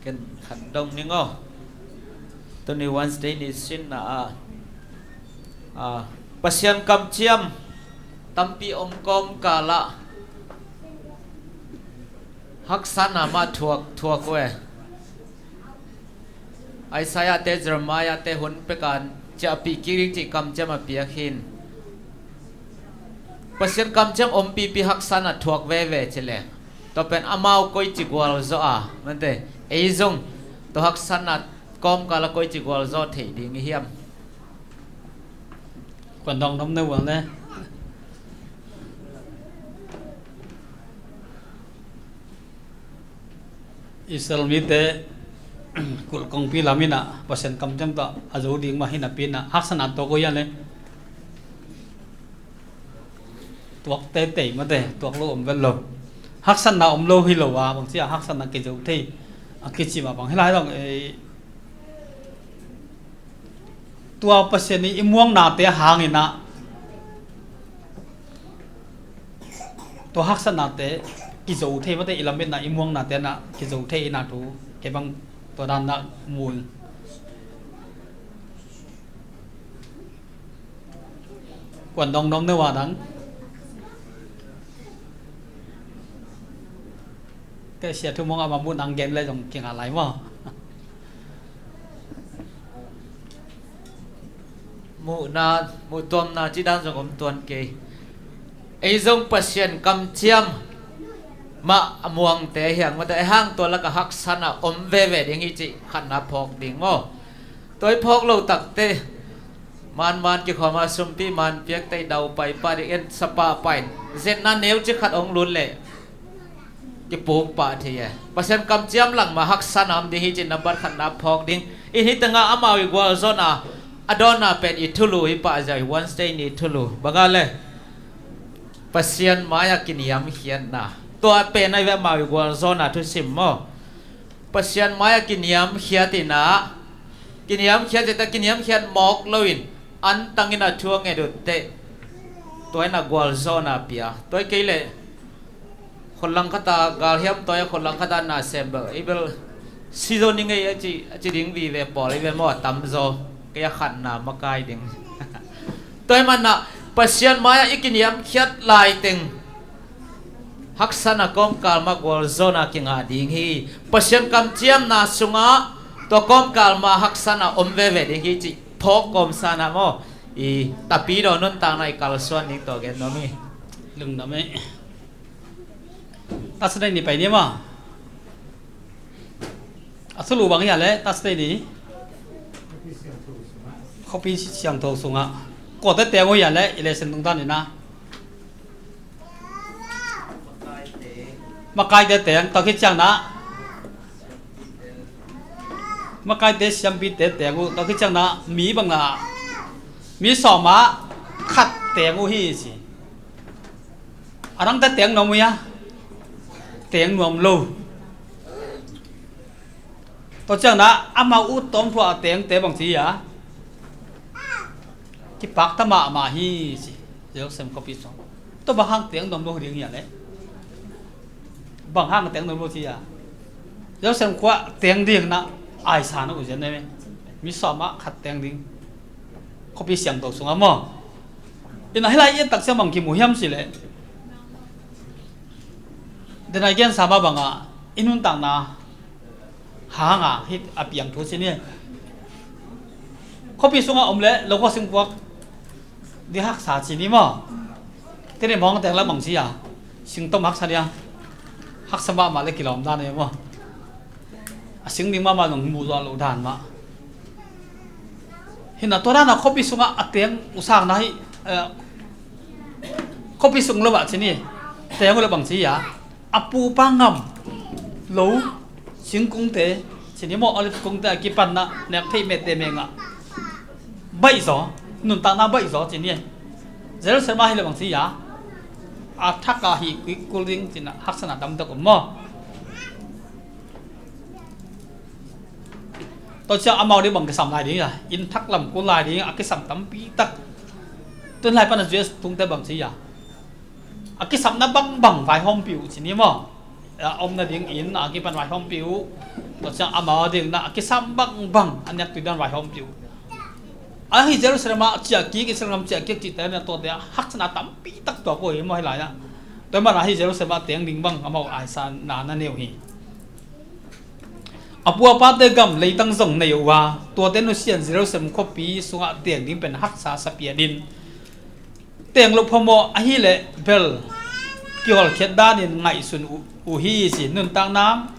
Ken khat dong ning aw. Tuni Wednesday ni sin na a, a, Pasian kamciam tampi om kawmkal ah haksatna mah thuak, thuak uh e. Isaiah te, Jeremiah te hun peka ciahpih kik ding cih kamciam a piak hi. Pasian kamciam ompipi haksatna thuak veve ci le, tua pen amau koici gualzawh a, mante, ei zong tua haksatna kawmkal a koici gualzawh theih ding i hiam? Kuan dong dom ne ual ne. Israel mite kulh kongpi lam in a Pasian kamciam tawh a zo ding mah hi napi in a haksatna tuak uh hian le, tuak teitei mate, tuak lo om vet lo. Haksatna om lo hi lo a, bangci a haksatna kizo thei a kici mah bang hi lai dong, eh, tua Pasian i, i muangnate hangin a, tua haksatnate kizo thei mate, i lametna i muangnate na kizo thei ina thu kei bang tua dan na mu ing. Kuan dong dong ne wa dang. Kei sia thu mong ama mu nang gen le zong kinga lai maw. Muhna, muhtuamna ci dan zong om tuan kei. Ei zong Pasian kamciam mah a muangte hiang mate, ei hang tua laka haksatna om veve ding hi cih khatna phawk ding maw. Tua i phawk lo takte, man man kikhawma sumpi man piakte i daupai pah ding en sapa pain zetna neu ci khat hong lut leh kipuk pah thei e. Pasian kamciam langmah haksatna om ding hi cih nambat khatna phawk ding. I hih tengah amau i gualzawhna A dawnna pen i thulu hi pah ziau hi, Wednesday ni thulu. Bang a le Pasian mai-ah kiniamkhiatna. Tua pen a hi ve, amau i gualzawhna thusim maw. Pasian mai-ah kiniamkhiat in ah, kiniamkhiat zeta kiniamkhiat mawk loin antangin a thu a nget uh teh, tua in a gualzawhna pia. Tua hi kei leh khut langkhat a galhiam tawi a, khut langkhat a na sem bel, i bel si zaw ni ngei a ci, a ci ding vive pawl i bel maw, a tam zaw. Kei a khatna makai ding. Tua hi manah Pasian mai-ah i kiniamkhiat laiteng haksatna kawmkal mah gualzawhna kingah ding hi. Pasian kamciamna sungah tua kawmkal mah haksatna om veve ding hi cih phawk kawmsa na maw. I tapidaw nuntakna i kalsuan ding tua gen nuam hi. Lungdam ei. Thursday ni pai ni maw. A thulu bang hi a le Thursday ni. Khuapi siangtho sungah. Kawlte teng uh hi a le i lesson tungtawn in ah. Makaite teng, tua khit ciang nah. Makaite siampite teng uh, tua khit ciang nah, mi bang nah. Mi sawm ah khat teng uh hi ci. A dangte teng nuam uh hia? Teng nuam lo. Tua ciang nah, amau ut tawm thuah a tengte bang ci hia? Kipakta mahmah hi ci. Jerusalem khuapi sung. Tua bang hang teng nuam lo ding hia le? Bang hang teng nuam lo ci hia? Jerusalem khua teng ding nah, aisa na uh zian ne. Mi sawm ah khat teng ding. Khuapi siangtho sungah maw. In ah hih lai i et tak ciang bang kimu hiam ci le. Denai gensa mah bangah i nuntakna hanga hih a piang thu ci ni. Khuapi sungah om le lo khua singpuak di haksa ci ni maw. Tini mawng teng la bang ci a, singtom haksa ni a. Haksa mahmah le kilawm dan e maw. A sing ding mahmah nong muh zuah loh dan mah. Hi nah tua dan a khuapi sungah a teng uh sang na hi, eh, khuapi sung lo ah ci ni. Teng uh le bang ci hia? A pupa ngam lo singkungte ci ni maw, olive kungte a kipan nah nek theih mette mengah baih zaw, nuntakna baih zaw ci ni. Jerusalem ah hi le bang ci hia? A thak a hih kuikul ding ci nah haksatna tamtak om maw. Tua ciang amau ding bang kisam lai ding hia? Inn thak lam kul lai ding a kisam tampi tak. Tun lai pan a Jews tungte bang ci hia? A kisapna bangbang vaihawmpih uh ci ni maw. A om nading inn a kipan vaihawmpih uh. Tua ciang amau ding nah a kisam bangbang a nek tui dan vaihawmpih uh. A hi Jerusalem ah ciahkik, Israel gam ciahkik cihte na tuate a haksatna tampi tak tuak uh hi maw hih lai ah. Tua hi manah hi Jerusalem ah teng ding bang amau aisa na na neu hi. A pu a pate gam leitang zong nei uh a, tuate nusian Jerusalem khuapi sungah teng ding pen haksa sa pian in, teng loh phamawh ahih leh bel kihawlkhiat danin ngaihsun uh, uh hi ci. Nuntakna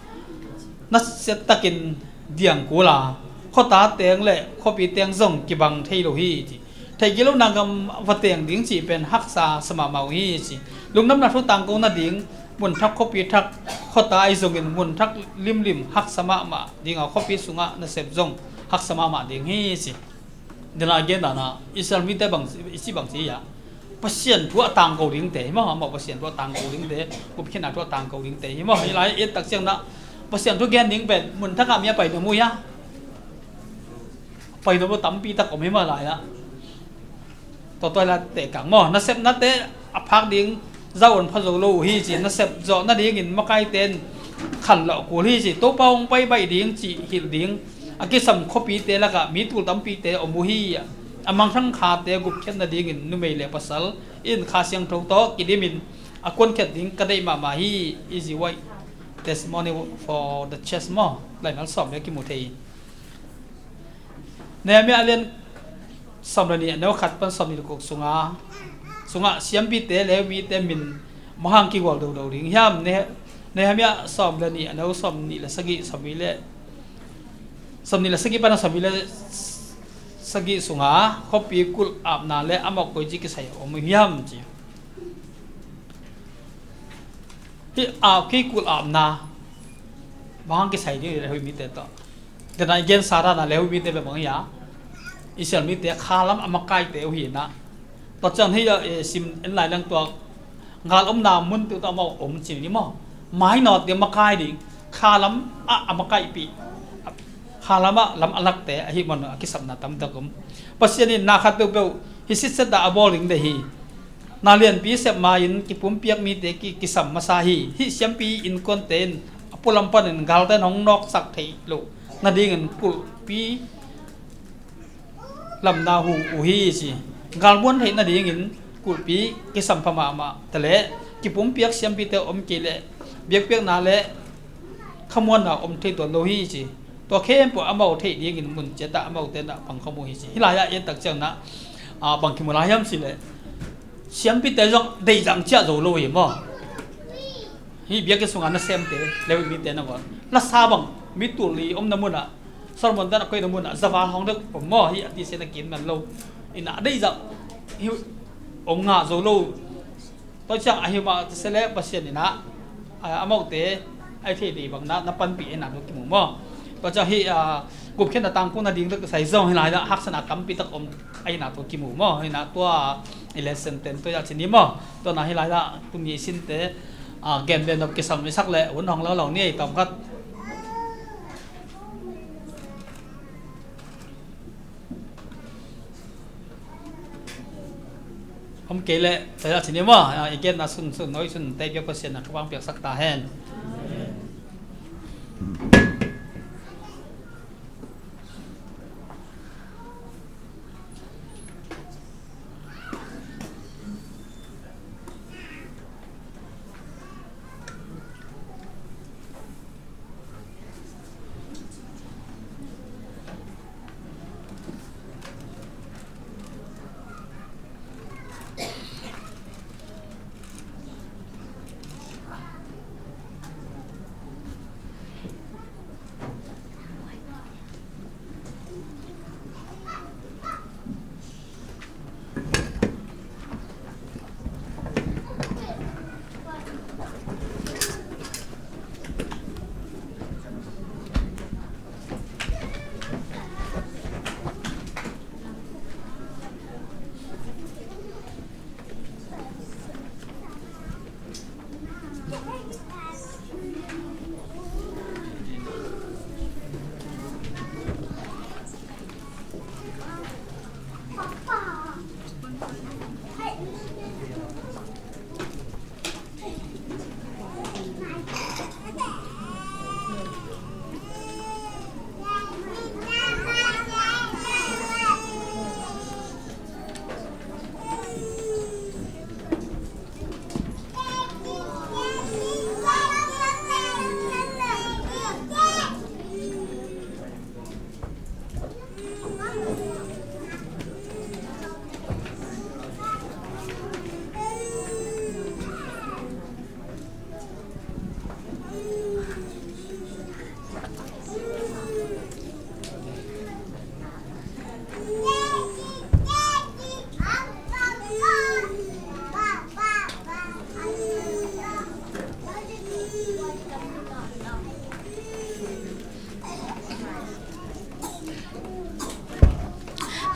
nasiatakin diang kul a, khuata teng le khuapi teng zong kibang thei lo hi ci. Theih kei lo na gam va teng ding cih pen haksa sa mahmah uh hi ci. Lungdamna thu tangko nading mun thak khuapi thak khuata ahi zongin mun thak limlim haksa mahmah ding a, khuapi sungah nasep zong haksa mahmah ding hi ci. Dena gen dana Israel mite bang i ci bang ci hia? Pasian thu a tangko dingte hi maw, amau Pasian thu a tangko dingte, gupkhiatna thu a tangko dingte hi maw. Hih lai i et tak ciang nah Pasian thu gen ding pen mun thak ah mi a pai nuam uh hia? Pai nuam uh tampi tak om hi maw lai ah. Tua tua hi lai tehkang maw, nasepnate a phak ding zau on pha zo lo uh hi ci. Nasep zawh nadingin makaite in khanlawh kul hi ci. Topa hong pai baih ding cih hilh ding a kisam khuapite lakah mi tul tampite om uh hi. A mangthang khate gupkhiat nadingin numei le pasal in Kha Siangtho tawh kidimin a kuankhiat ding ka deih mahmah hi. Easy White Testimony for the Church maw, laimal sawm le kimu thei hi. Nehemiah a lian sawm le nih a neu khat pan sawm nih le guk sunga, sungah siampite, Levi mite min bang hang kigual dodo ding hiam? Ne-, Nehemiah sawm le nih a neu sawm nih le sagih, sawm nih le, sawm nih le sagih pan a sawm nih le sagih sunga khuapi kulh apna le amau koici kisai om hiam ci. Hih a khuapi kulh apna bang hang kisai ding Levi mite tawh. Dena i gensa dana Levi mite bang hia? Israel mite khalam a makaite uh hi na. Tua ciang hei, eh, sim en lai lang tua gal omna mun tua amau om cin ni maw. Mainawt ding makai ding khalam a, a makaihpih. Khalam a lam a lakte ahi man a kisapna tamtak om. Pasian in na khat peuhpeuh hi sitset dah a bawl ding de hi. Na lianpi sep ma-in kipumpiak mite ki, kisam masa hi. Hih siampi innkuante in a pualam panin galte in hong nawksak theih loh nadingin kulhpi lamna hu uh hi ci. Galmuan theih nadingin kulhpi kisam pha mahmah ta leh kipumpiak siampite om kei leh biakpiakna le khamuanna om thei tuan lo hi ci. Tua khempeuh amau theih dingin mun ciatah amaute na pang khawm uh hi ci. Hih lai-ah i et tak ciangin ah, a, bang kimu lai hiam cih leh siampite zong deihzah ciah zo lo hi maw. Hih biakinn sungah nasemte, Levi mite nangawn lasa bang mi tul li omna munah, Solomon dan a koihna munah zaval hong dek om maw. Hih a tise na kim man lo. Ina a deihzah hih om ngah zo lo. Tua ciang ahi mah tase leh Pasian ina, a, amaute a i thei dei bang na, na panpih ahina tua kimu maw. Tua ciang hih, a, gupkhiatna tangkona ding dek sai zong hih lai-ah haksatna tampi tak om ahina tua kimu maw. Hih na tua i lesson ten tua i a ci ni maw. Tua na hih lai-ah tuni i sinte, a, gen beh nop kisam i sak leh hun hong lo lo ni ei tawm khat. Om kei leh tua i a ci ni maw. A, i genna sunsun, noi sun, tei piak Pasian na ka bang piaksak ta hen.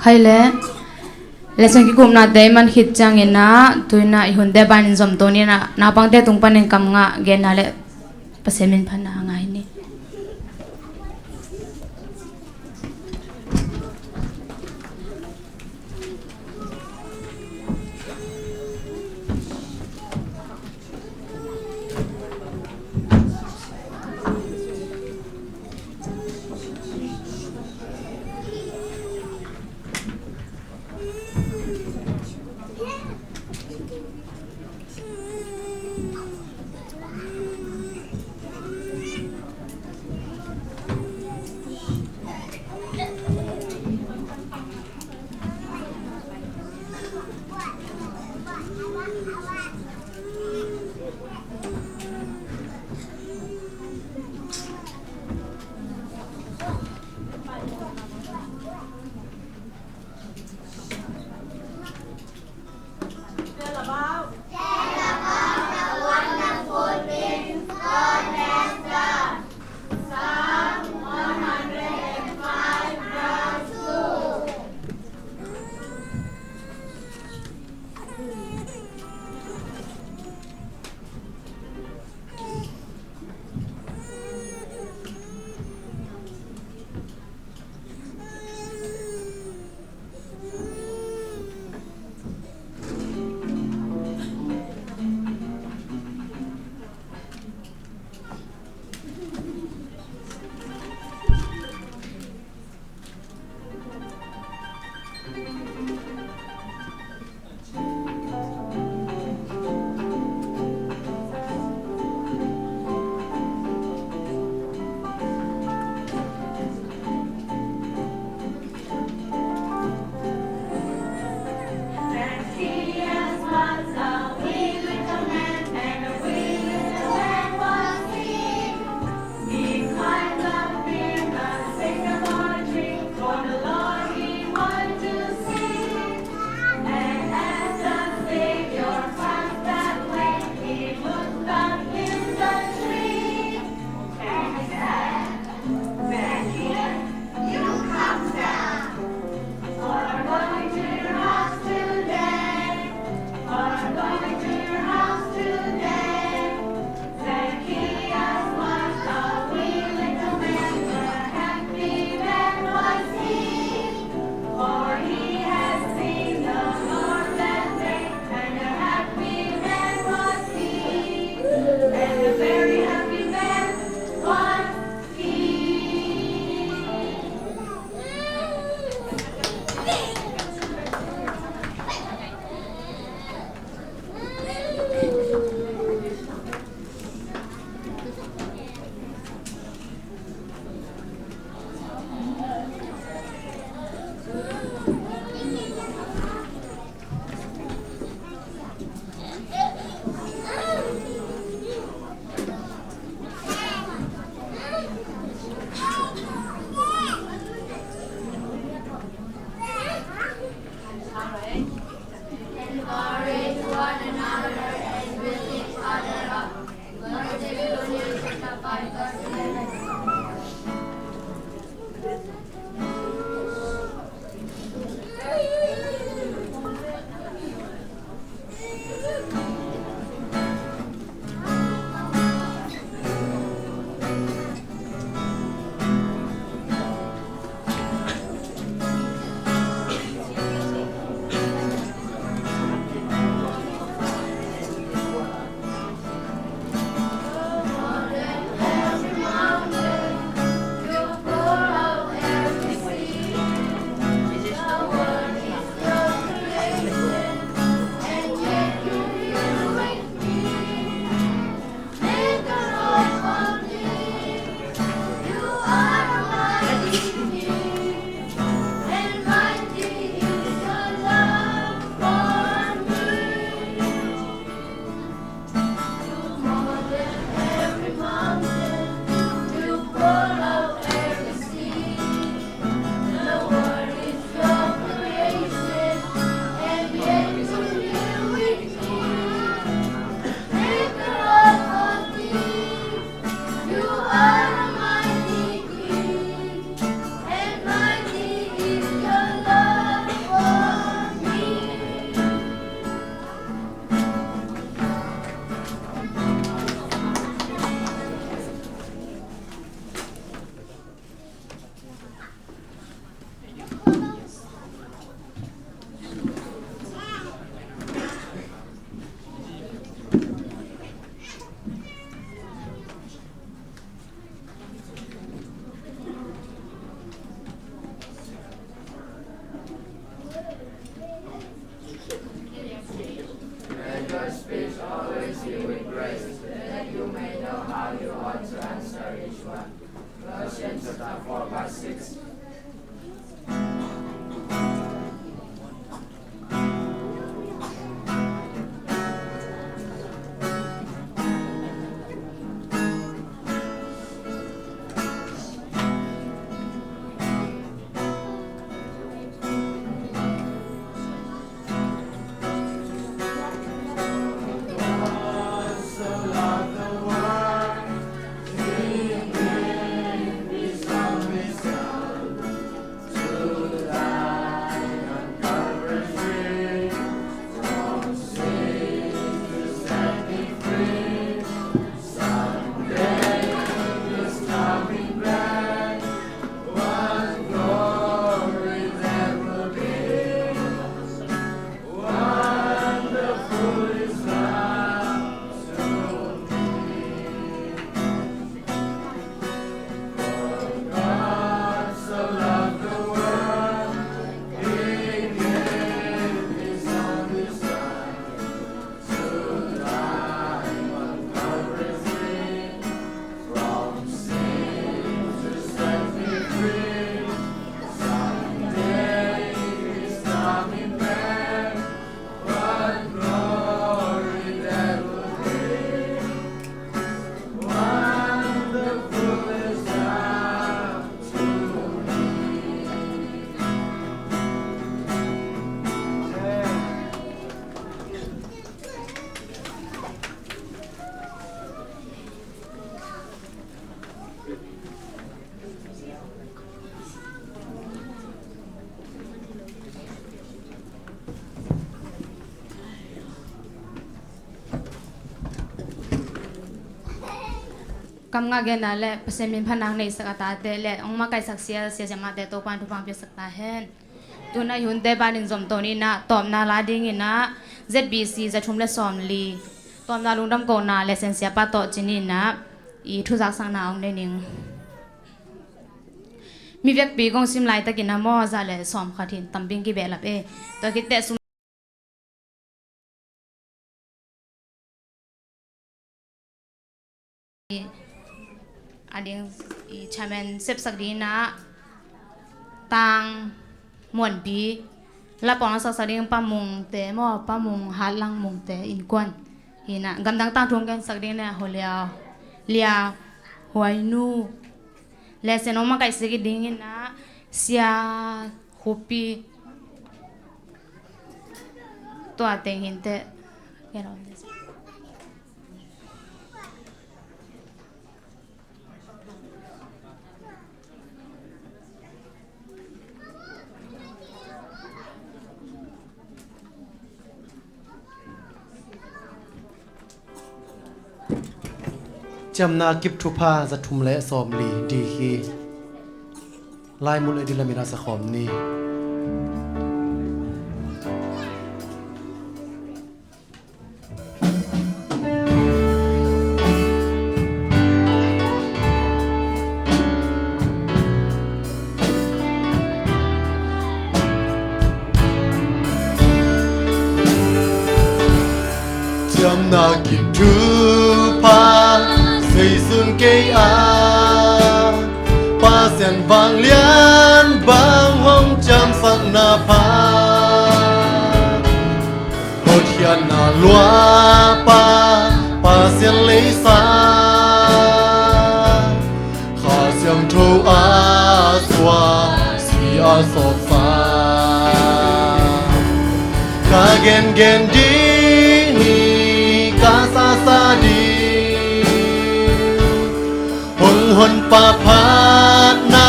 Khai le, lesson kikupnate i man khit ciangin ah, tu-in ah i hunte banin zom to ni in ah, naupangte tung panin kam ngah genna le Pasian min phatna a ngai ni. Speech always be with grace, that you may know how you ought to answer each one. Galatians chapter four, verse six. Kam nga genna le Pasian min phatna hong neihsak a tate le hong makaihsak sia, sia siamahte Topa'n thupha piaksak ta hen. Tuna i hunte panin zomto ni in ah, tawpna la dingin ah Z B C za thum le sawmli, tawpna lungdam kohna le Siansiapa tawh ci ni in ah, i thuzaksakna hong nei ning. Mi vekpi kong sim laitakin ah maw, za le sawmkhat hi in, tam bing kibehlap e. Tua khit teh sum a ding i chairman sepsak ding in ah, Tang Muanpi, la pawng saksak ding Pa Mungte maw, Pa Mung Hatlang Mungte innkuan hi in ah, gamdang tangthu hong gensak ding in ah Hua Liau, Lia Huainu, le Sian hong makaihsak ding in ah Sia Khupi, tua teng hi inteh. Ciamna kip thupha za thum le sawmli di hi. Lai mulh le di lamin a sakhawm ni. Ciamna kip thupha seisun kei a, Pasian vanglian bang hong ciamsakna pha. Hotkhiatna luapa Pasian leisa, Kha Siangtho a suah si a sawpsa. Ka gengen ding hi, ka sasa ding, hong Honpa phatna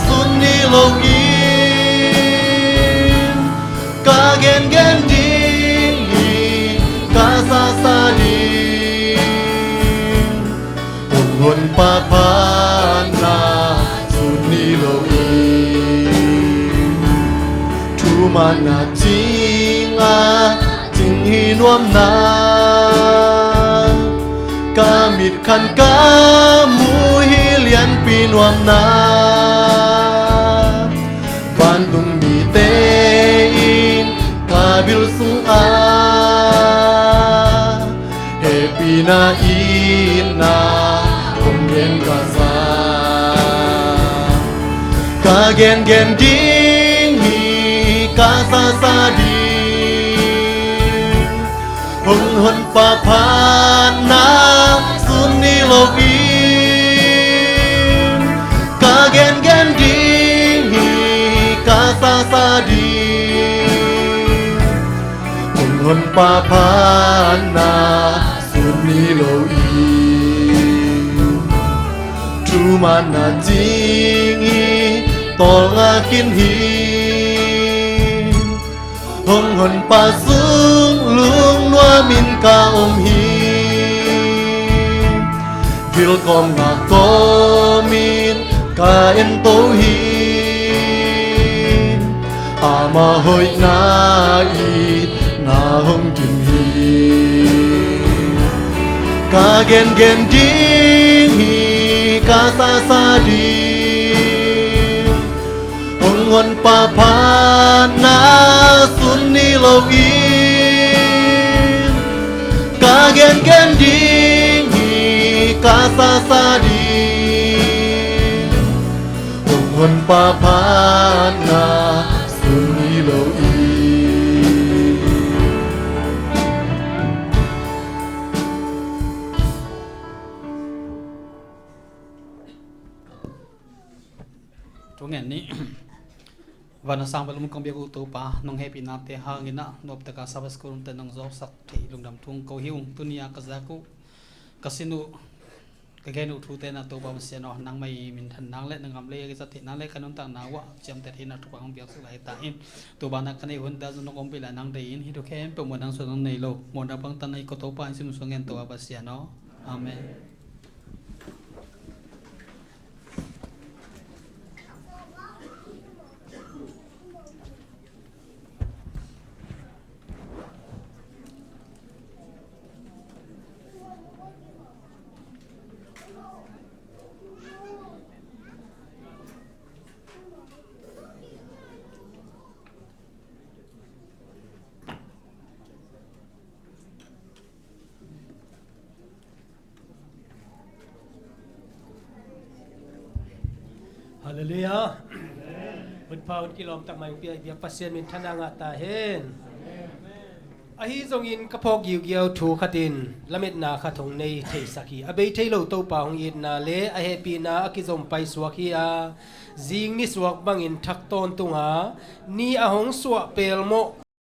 sut ni lo in. Ka gengen ding hi, ka sasa ding, hong Honpa phatna sut ni lo in. Thumanna cing a cing hi nuamna, ka mitkhan ka muh hi lianpi nuamna, vantung mite in ka bil sungah Na itna hong gen ka sa, ka gengen ding hi ka sasa ding. Hong Honpa phatna sun ni lo in, ka gengen ding hi ka sasa ding. Hong Honpa phatna sun ni lo in, thumanna ding hi tawlnga khin hi. Hong Honpa sung lungnuamin ka om hi. Gilkawmna kawmin ka ento hi. Ama hoihna itna hong kim hi. Ka gengen ding hi ka sasa ding. Hong Honpa phatna sun ni lo in, ka gengen ding hi ka sasa ding. Hong Honpa phatna sun ni lo in. Thu ngen ni. Van a sang bel um kong biak uh Topa, nong hehpihnate hangin ah noptaka Sabbath School te nong zawhsak theih lungdam thu ko hi ung. Tuni a ka zak uh, ka sin uh, ka gen uh thute na Topa Pasian aw, nangmah i minthan nang le na ngam le a kizat theih nang le ka nuntak nang uah ciamteh theihna thupha hong piak suk lai ta in. Topa na ka neih hun ta zong nong ompih lai nang dei in, hi thu khempeuh muan nang suan nong nei lo, muan nang pang tan na i ko Topa in sim suang ngen Topa Pasian aw. Amen. Halleluiah. Hun pha hun kilawm tak mai hong pia i biak Pasian minthanna ngah ta hen. Ahi zongin ka phawk giugiau thu khat in lametna khat hong nei theisak hi. A bei thei lo Topa hong itna le a hehpihna a kizom paisuak hi a, zing nisuak bangin thak tawntung a, ni a hong suah pelmawh